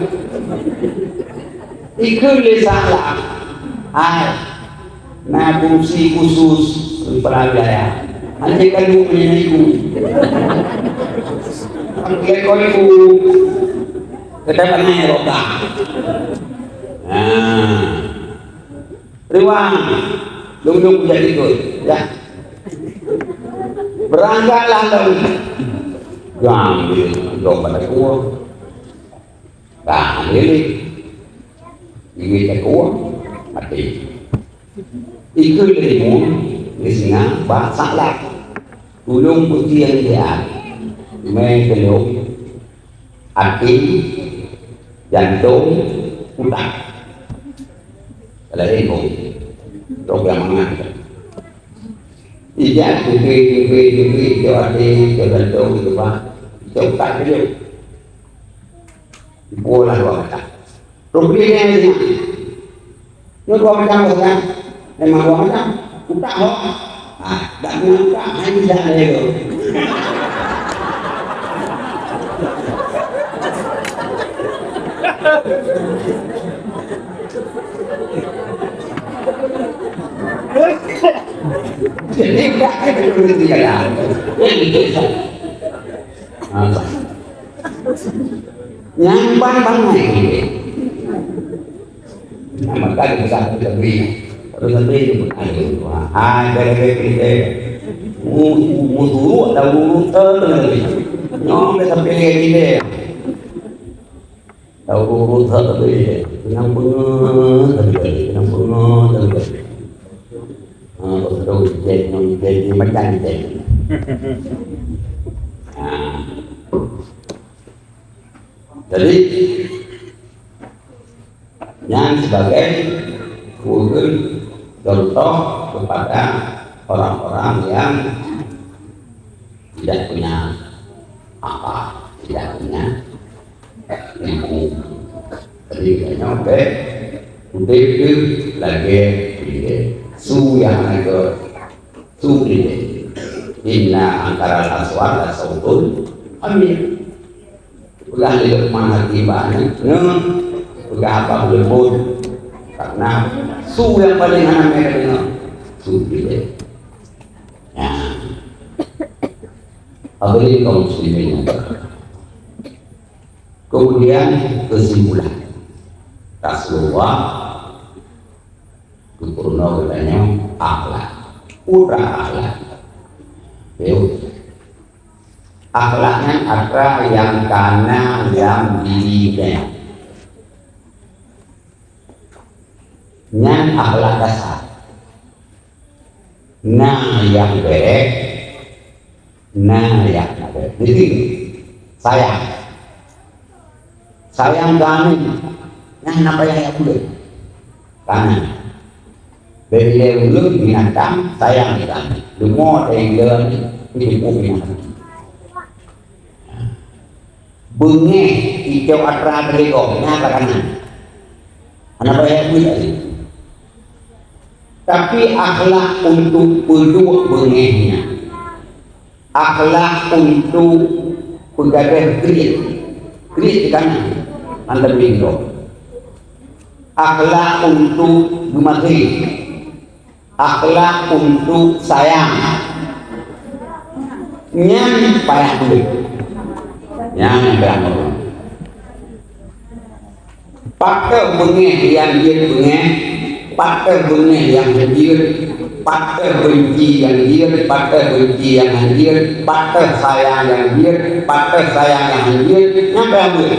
Ikheun lé salah. Hai. Na fungsi khusus kepala wilayah. Hanya kalu meunyoe ibu. Lekor ibu. Kita panen roda. Nah. Riwang. Lung-lung jadi ikut. Ya. Berangkatlah dong. Jam dia dong pada tua. Bah, lé. Ié takue. Até. Ikeu lé imeum, lé singa, bak saklak. Tulông peusiang siat. Mé teulông, até, jantông, utak. Kalau ilmu, dok yang mangat. Ijak teuke, teuke, teuke, ijak até, ijak jantông, ijak utak, ijak utak. Ipo lah dua macam. Rukni nyan. Nyoe dua macam boh kan? Memang dua macam. Utak ho. Ah, dak kena utak, hai bisa lé tu. Jadi, dak kena berhenti jalan. Ah. Nyang ban-ban naik. Nah, maka kita lebih, terus lebih itu pun ada. Wah, hai, bere-bere kita. Mu-, mu-, musuh, tahu, eh, nyoe kita pilih kita. Tahu, tapi kenang beungoh, tapi kenang beungoh, tapi. Ah, betul, jadi, jadi macam jadi. Ah. Jadi, nyan sebagai ureueng contoh kepada orang-orang yang tidak punya apa, tidak punya ilmu. Jadi, kayaknya, oke, udép tu lagèe, lagèe su nyang ada, su lilé. Inna ankaral aswat la sautul hamir. Peugah lé Luqman Hakim bak aneuk, "Nyoe, peugah haba leumbot, karena su nyang paleng hana mé tadeungoe, su lilé." Nyan. Hadirin kaum muslimin. Kemudian kesimpulan. Rasulullah Geupurunoe geutanyoe akhlak. Peue akhlak? Yuk. Akhlak nyan atra nyang ka na lam diri geutanyoe. Nyan akhlak dasar. Na nyang beurék, na nyang beurék. Jadi, sayang. Sayang keu aneuk, nyan hana payah jak peue. Kana. Bèk ilèe ureueng binatang sayang keu aneuk. Leumo teuilèe aneuk, jipeupuih binatang. Beungèh icok atra teuligong, nyan ka kana. Hana payah jak peue lé. Tapi akhlak untuk peuduek beungèh nyan. Akhlak untuk peugadôh kriet. Kriet di kanan, hana meulindong. Akhlak untuk geumaté. Akhlak untuk sayang. Nyan payah peue. Nyan payah peue. Pat teuh beungèh nyang jeuet beungèh, pat teuh beungèh nyang hana jeuet, pat teuh beunci nyang jeuet, pat teuh beunci nyang hana jeuet, pat teuh sayang nyang jeuet, pat teuh sayang nyang hana jeuet, nyan payah buet.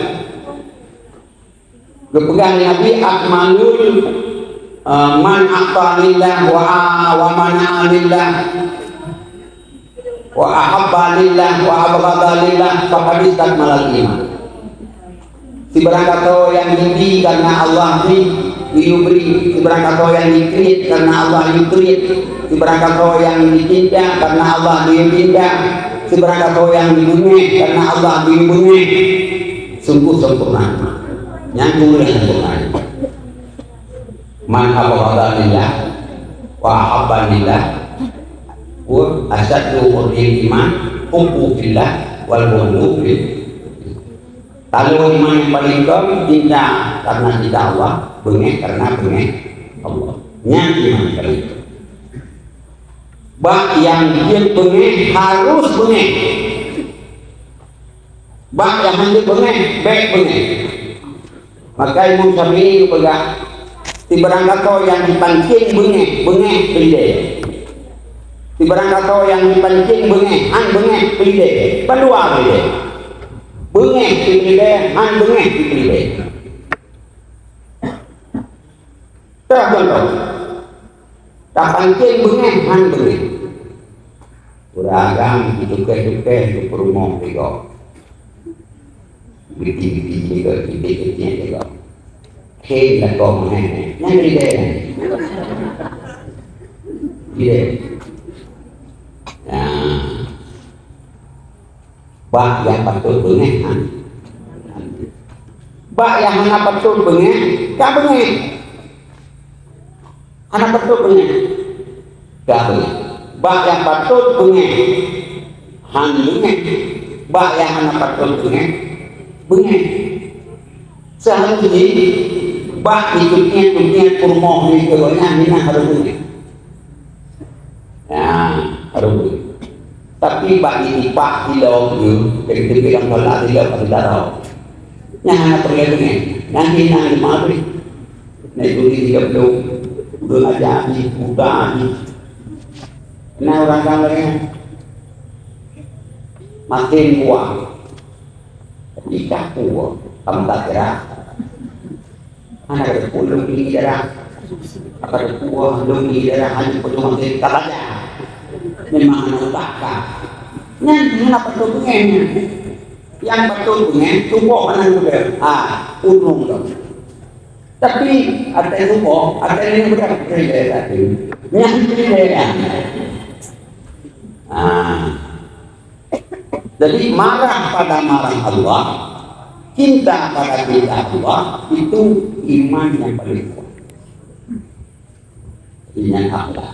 Geupeugah lé Nabi, "Akmalul, eh, man a'ta lillah wa, wa mana'a lillah." Wa ahabba lillah wa abghadha lillah faqad istakmalal iman. Sibarang gasoe nyang jibri karena Allah, jibri, geubri. Sibarang gasoe nyang jikriet karena Allah, jikriet. Sibarang gasoe nyang jicinta karena Allah, jicinta. Sibarang gasoe nyang jibeungèh karena Allah, jibeungèh. Sungguh sempurna. Nyang kureueng sempurna. Man abghadha lillah wa ahabba lillah, wa asyaddu hubbil iman hubbu fillah wal bughdu fil. Kalau iman yang paling gom, cinta karena cinta Allah, beungèh karena beungèh Allah. Nyan iman paling gom. Bak nyang jeuet beungèh, harus beungèh. Bak nyang hana jeuet beungèh, bèk beungèh. Maka Imam Syafi'i geupeugah, "Sibarang gasoe nyang jipancéng beungèh, beungèh peulidèe. Sibarang gasoe nyang jipancéng beungèh, han beungèh peulidèe, bandua peulidèe. Beungèh peulidèe, han beungèh peulidèe." Contoh, tapancing beungéh, han beungéh. Ureueng agam jitukeh-tukeh di peurumoh lé gob. Geuti-geuti lé gob, geuti-geuti lé gob. Khem lakoe meuhai. Nyan leader. Leader. Nah. Bak nyang patôt beungéh, han. Bak nyang hana patôt beungéh, ka beungéh. Hana patôt beungéh, ka beungéh. Bak nyang patôt beungéh, han beungéh. Bak nyang hana patôt beungéh, beungéh. Seuharôh jih bak jiteubiet-teubiet peurumoh nyan keu gobnyan, nyan harôh beungéh. Nyan harôh beungéh. Tapi bak jitipak tilom jih, jadi teubiet lam salat tilom ka sidara. Nyan hana peureulèe beungéh. Nyan hina jeumaáh teuh. Nyan turi tiga puluh. Ureueng aja jih, buta jih. Nah, ureueng agam lagèe nyan. Makin kuat. Di kampung, kampung daerah. Hana ada pun lôn di daerah. Apa ada pun lôn di daerah, hanya pun cuma kita baca. Memang hana utaka. Nyan, nyan apa tu pengen? Yang betul pengen, tubuh mana muda. Ah, urung tu. Tapi, ada tubuh, ada yang muda, ada yang tadi. Nyan, ada yang. Ah. Jadi, marah pada marah Allah, cinta pada cinta Allah, itu iman yang paling kuat. Ingat akhlak.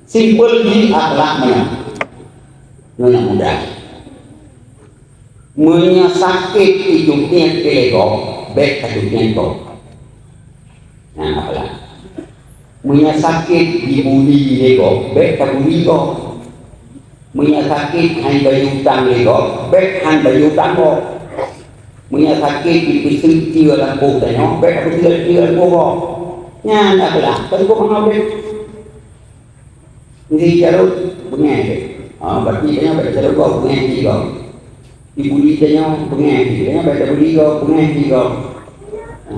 Simpel di akhlak mana? Nyonya mudah. Meunyoe sakét jiteubiet lé gob, bèk tateubiet gob. Nah, apalah. Meunyoe sakét jibuli lé gob, bèk tabuli gob. Meunyoe sakét han bayeue utang lé gob, bèk han bayeue utang gob. Meunyoe sakét jipeuseue lampôh tanyoe, bèk tapeuseue lampôh gob. Nyan apalah, kan gob hana udép. Di carông beungéh deh. Ha, berarti tanyoe bèk carông gob beungéh di gob. Dibuli tanyoe beungéh di, tanyoe bèk tabuli gob beungéh di gob. Ha,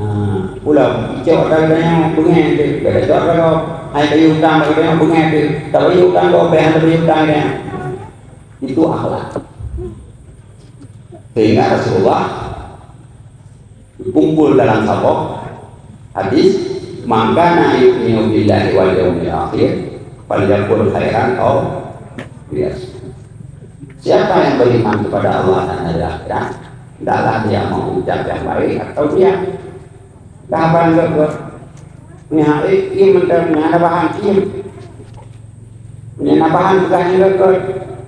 pulang icok atra tanyoe beungéh deh, bèk tacok atra gob. Hai bayeue utang bak tanyoe beungéh deh. Tabayeue utang gob, bèk hana tabayeue utang tanyoe. Itu akhlak. Sehingga Rasulullah kumpul dalam saboh hadis, "Man kana yu'minu billahi wal yaumil akhir, falyaqul khairan aw liyasmut." Siapa yang beriman kepada Allah dan hari akhirat, hendaklah dia mengucap yang baik atau diam. Dah ban gèt-gèt. Nyan, eh, eh, mantong nyan na bahan cit. Nyan na bahan peugah nyan gèt-gèt.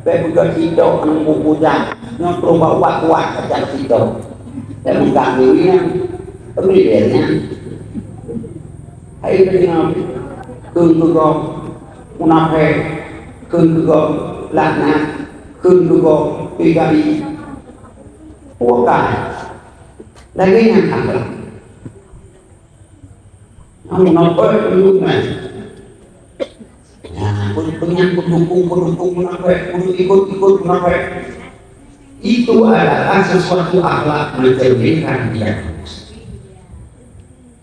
Bèk peugah sidok ngon buku jak. Nyoe troh bak ubat kuat macam sidok. Bèk peugah nyan. Pemilih nyan. Hai teudeungoe. Kheun keu gob munafék. Kheun keu gob laknat. Kheun keu gob P K I. Bukan. Lagèe nyan akhlak. Namun apa yang dulu kan? Nah, pun pengen pendukung, pendukung munafék, pun ikut-ikut munafék. Itu adalah sesuatu akhlak mencerminkan tidak bagus.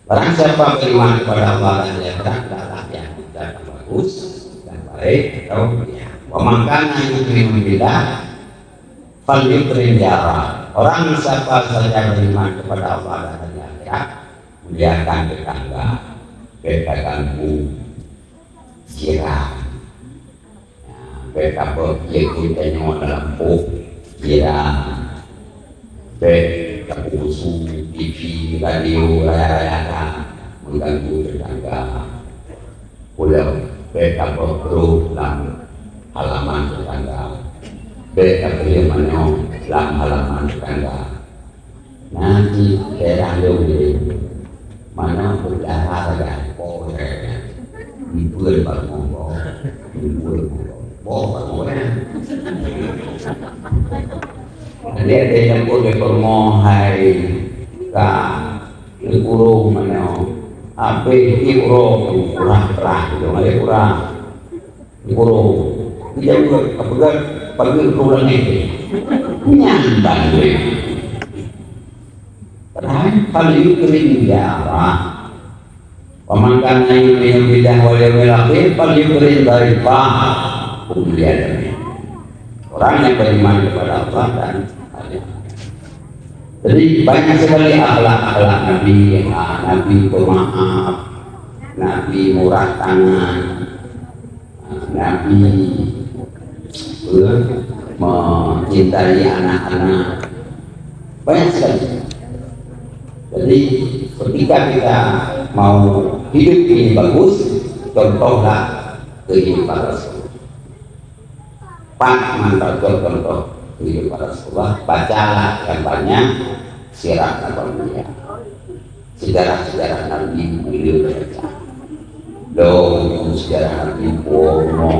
Barang siapa beriman kepada Allah dan hari akhirat, adalah yang tidak bagus dan baik atau ya. Wa man kana yu'minu billah falyukrim jarah. Orang siapa saja beriman kepada Allah dan hari akhirat, muliakan tetangga, bèk ganggu jiran. Nah, bèk tabôh ié tanyoe dalam poh jiran. Bèk tapusu T V, radio, raya-raya ka mengganggu tetangga. Pulang, bèk tabôh brôk lam halaman tetangga. Bèk tabôh manyong lam halaman tetangga. Nanti daerah lôn ni, mana berdarah sagai, po sagai. Meupeuen bak rumoh po, meupeuen po, po bak rumoh po. Jadi ada yang pun dia peurumoh hai ka dikurung mana, habis dikurung kurang terah tu, ada kurang. Guru, dia buat apa gak panggil guru lain. Nyan banding. Padahal kalau you kering darah, Faman kana yu'minu billahi wal yaumil akhir falyukrim dhaifah. Kemudian, orang yang beriman kepada Allah dan hari akhirat. Jadi, banyak sekali akhlak-akhlak Nabi, ya, Nabi pemaaf, Nabi murah tangan, Nabi, eh, mencintai anak-anak. Banyak sekali. Jadi, ketika kita mau hidup ini bagus, contohlah kehidupan Rasul. Pat mantong contoh kehidupan Rasulullah, bacalah yang banyak sirah nabawiyah. Sejarah-sejarah Nabi beliau baca. Dong, sejarah Nabi Bono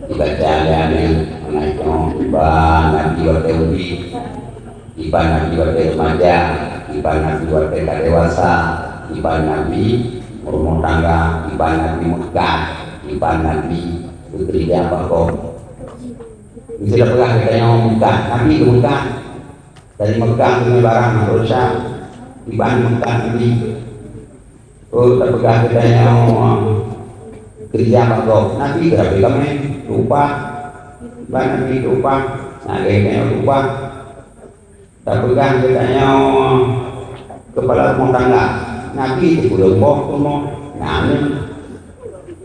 dibaca lé aneuk, aneuk nyoe, iban Nabi watée udi, iban Nabi watée remaja, iban Nabi watée ka dewasa, iban Nabi meurumah tangga, iban Nabi meukat, iban Nabi bekerja bakong. Bisa peugah geutanyoe meukat, Nabi meukat. Dari Mekah keuneuk barang Malaysia, iban Mekah Nabi. Oh, tapeugah geutanyoe kerja bak gob, Nabi geurabe kaméng, upah. Iban Nabi upah, na lagée geutanyoe upah. Tapeugah geutanyoe kepala rumah tangga, Nabi teupeureueng boh rumoh, na lagée.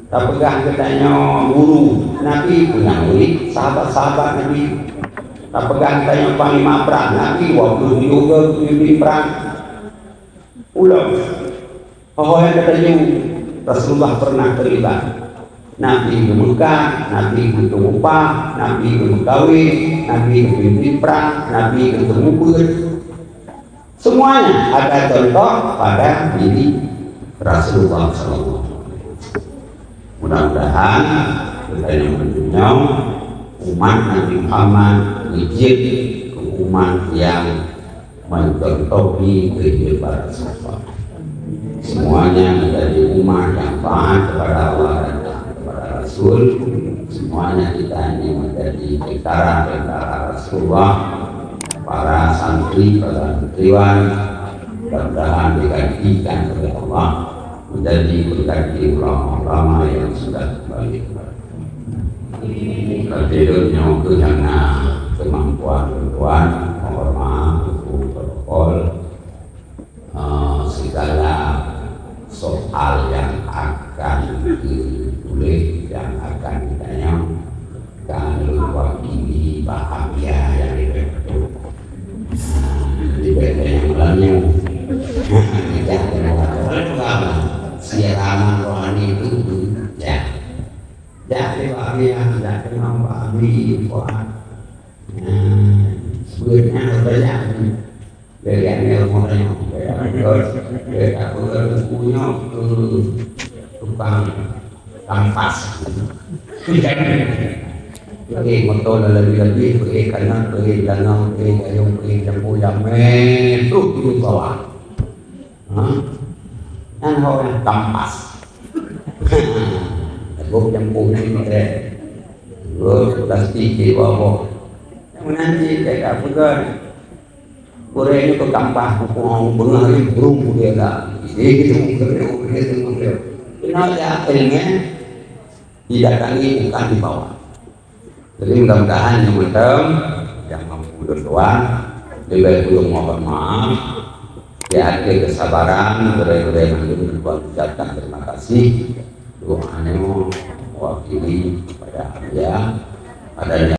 Tapeugah geutanyoe guru, Nabi punya murid, sahabat-sahabat Nabi. Tapeugah geutanyoe panglima prang, Nabi dua puluh tujoh geuh pemimpin prang. Ulôn, ho-ho nyang ka tanyoe, Rasulullah pernah terlibat. Nabi geumeukat, Nabi geuteuupah, Nabi geumeukawen, Nabi geupeumimpin prang, Nabi geuteumeubeuet. Semuanya ada contoh pada diri Rasulullah sallallahu alaihi wasallam. Mudah-mudahan geutanyoe meunyoe umat Nabi Muhammad geujeuet keu umat nyang mencontohi kehidupan Rasulullah. Semuanya menjadi umat yang taat kepada Allah dan taat kepada Rasul. Semuanya kita ini menjadi tentara-tentara Rasulullah. Para santri, para santriwan, mudah-mudahan digantikan oleh Allah menjadi pengganti ulama-ulama yang sudah kembali kepada Allah. Tapi nyoe keuh nyang na kemampuan tuan, mohon maaf, untuk protokol, eh, segala soal yang akan ditulis, yang akan ditanya, ka lôn wakili bahagia yang dibentuk. Nah, jadi beda yang lainnya. Tidak ada orang. Siaran rohani itu beda. Jak lé Pak Abi, ah, jak keunong Pak Abi, Pak. Nah, buetnya beurajak ni. Dari aneuk rumoh tanyoe. Dari aneuk, dari aneuk, dari aneuk, tukang kampas. Pergi motor dan lebih-lebih, pergi kanan, pergi belakang, pergi gayung, pergi jambu, jamé, truk di bawah. Ha? Nyan ho nyang kampas. Lagob jampu nyan model. Lagob plastik di bawah. Nyang meunan cit, teuka peugah. Gurée nyoe keu kampas, beungoh, beungoh ni burung dia dah. Jadi, gitu, gitu, gitu, gitu. Kena ya, ilmu didatangi bukan dibawa. Jadi, mudah-mudahan nyang mantong nyang mampu lôn tuan, leubeh ulôn mohon maaf. Di akhé kesabaran, gurée-gurée mandum lôn tuan ucapkan terima kasih. Doa nyoe mewakili kepada Alia, pada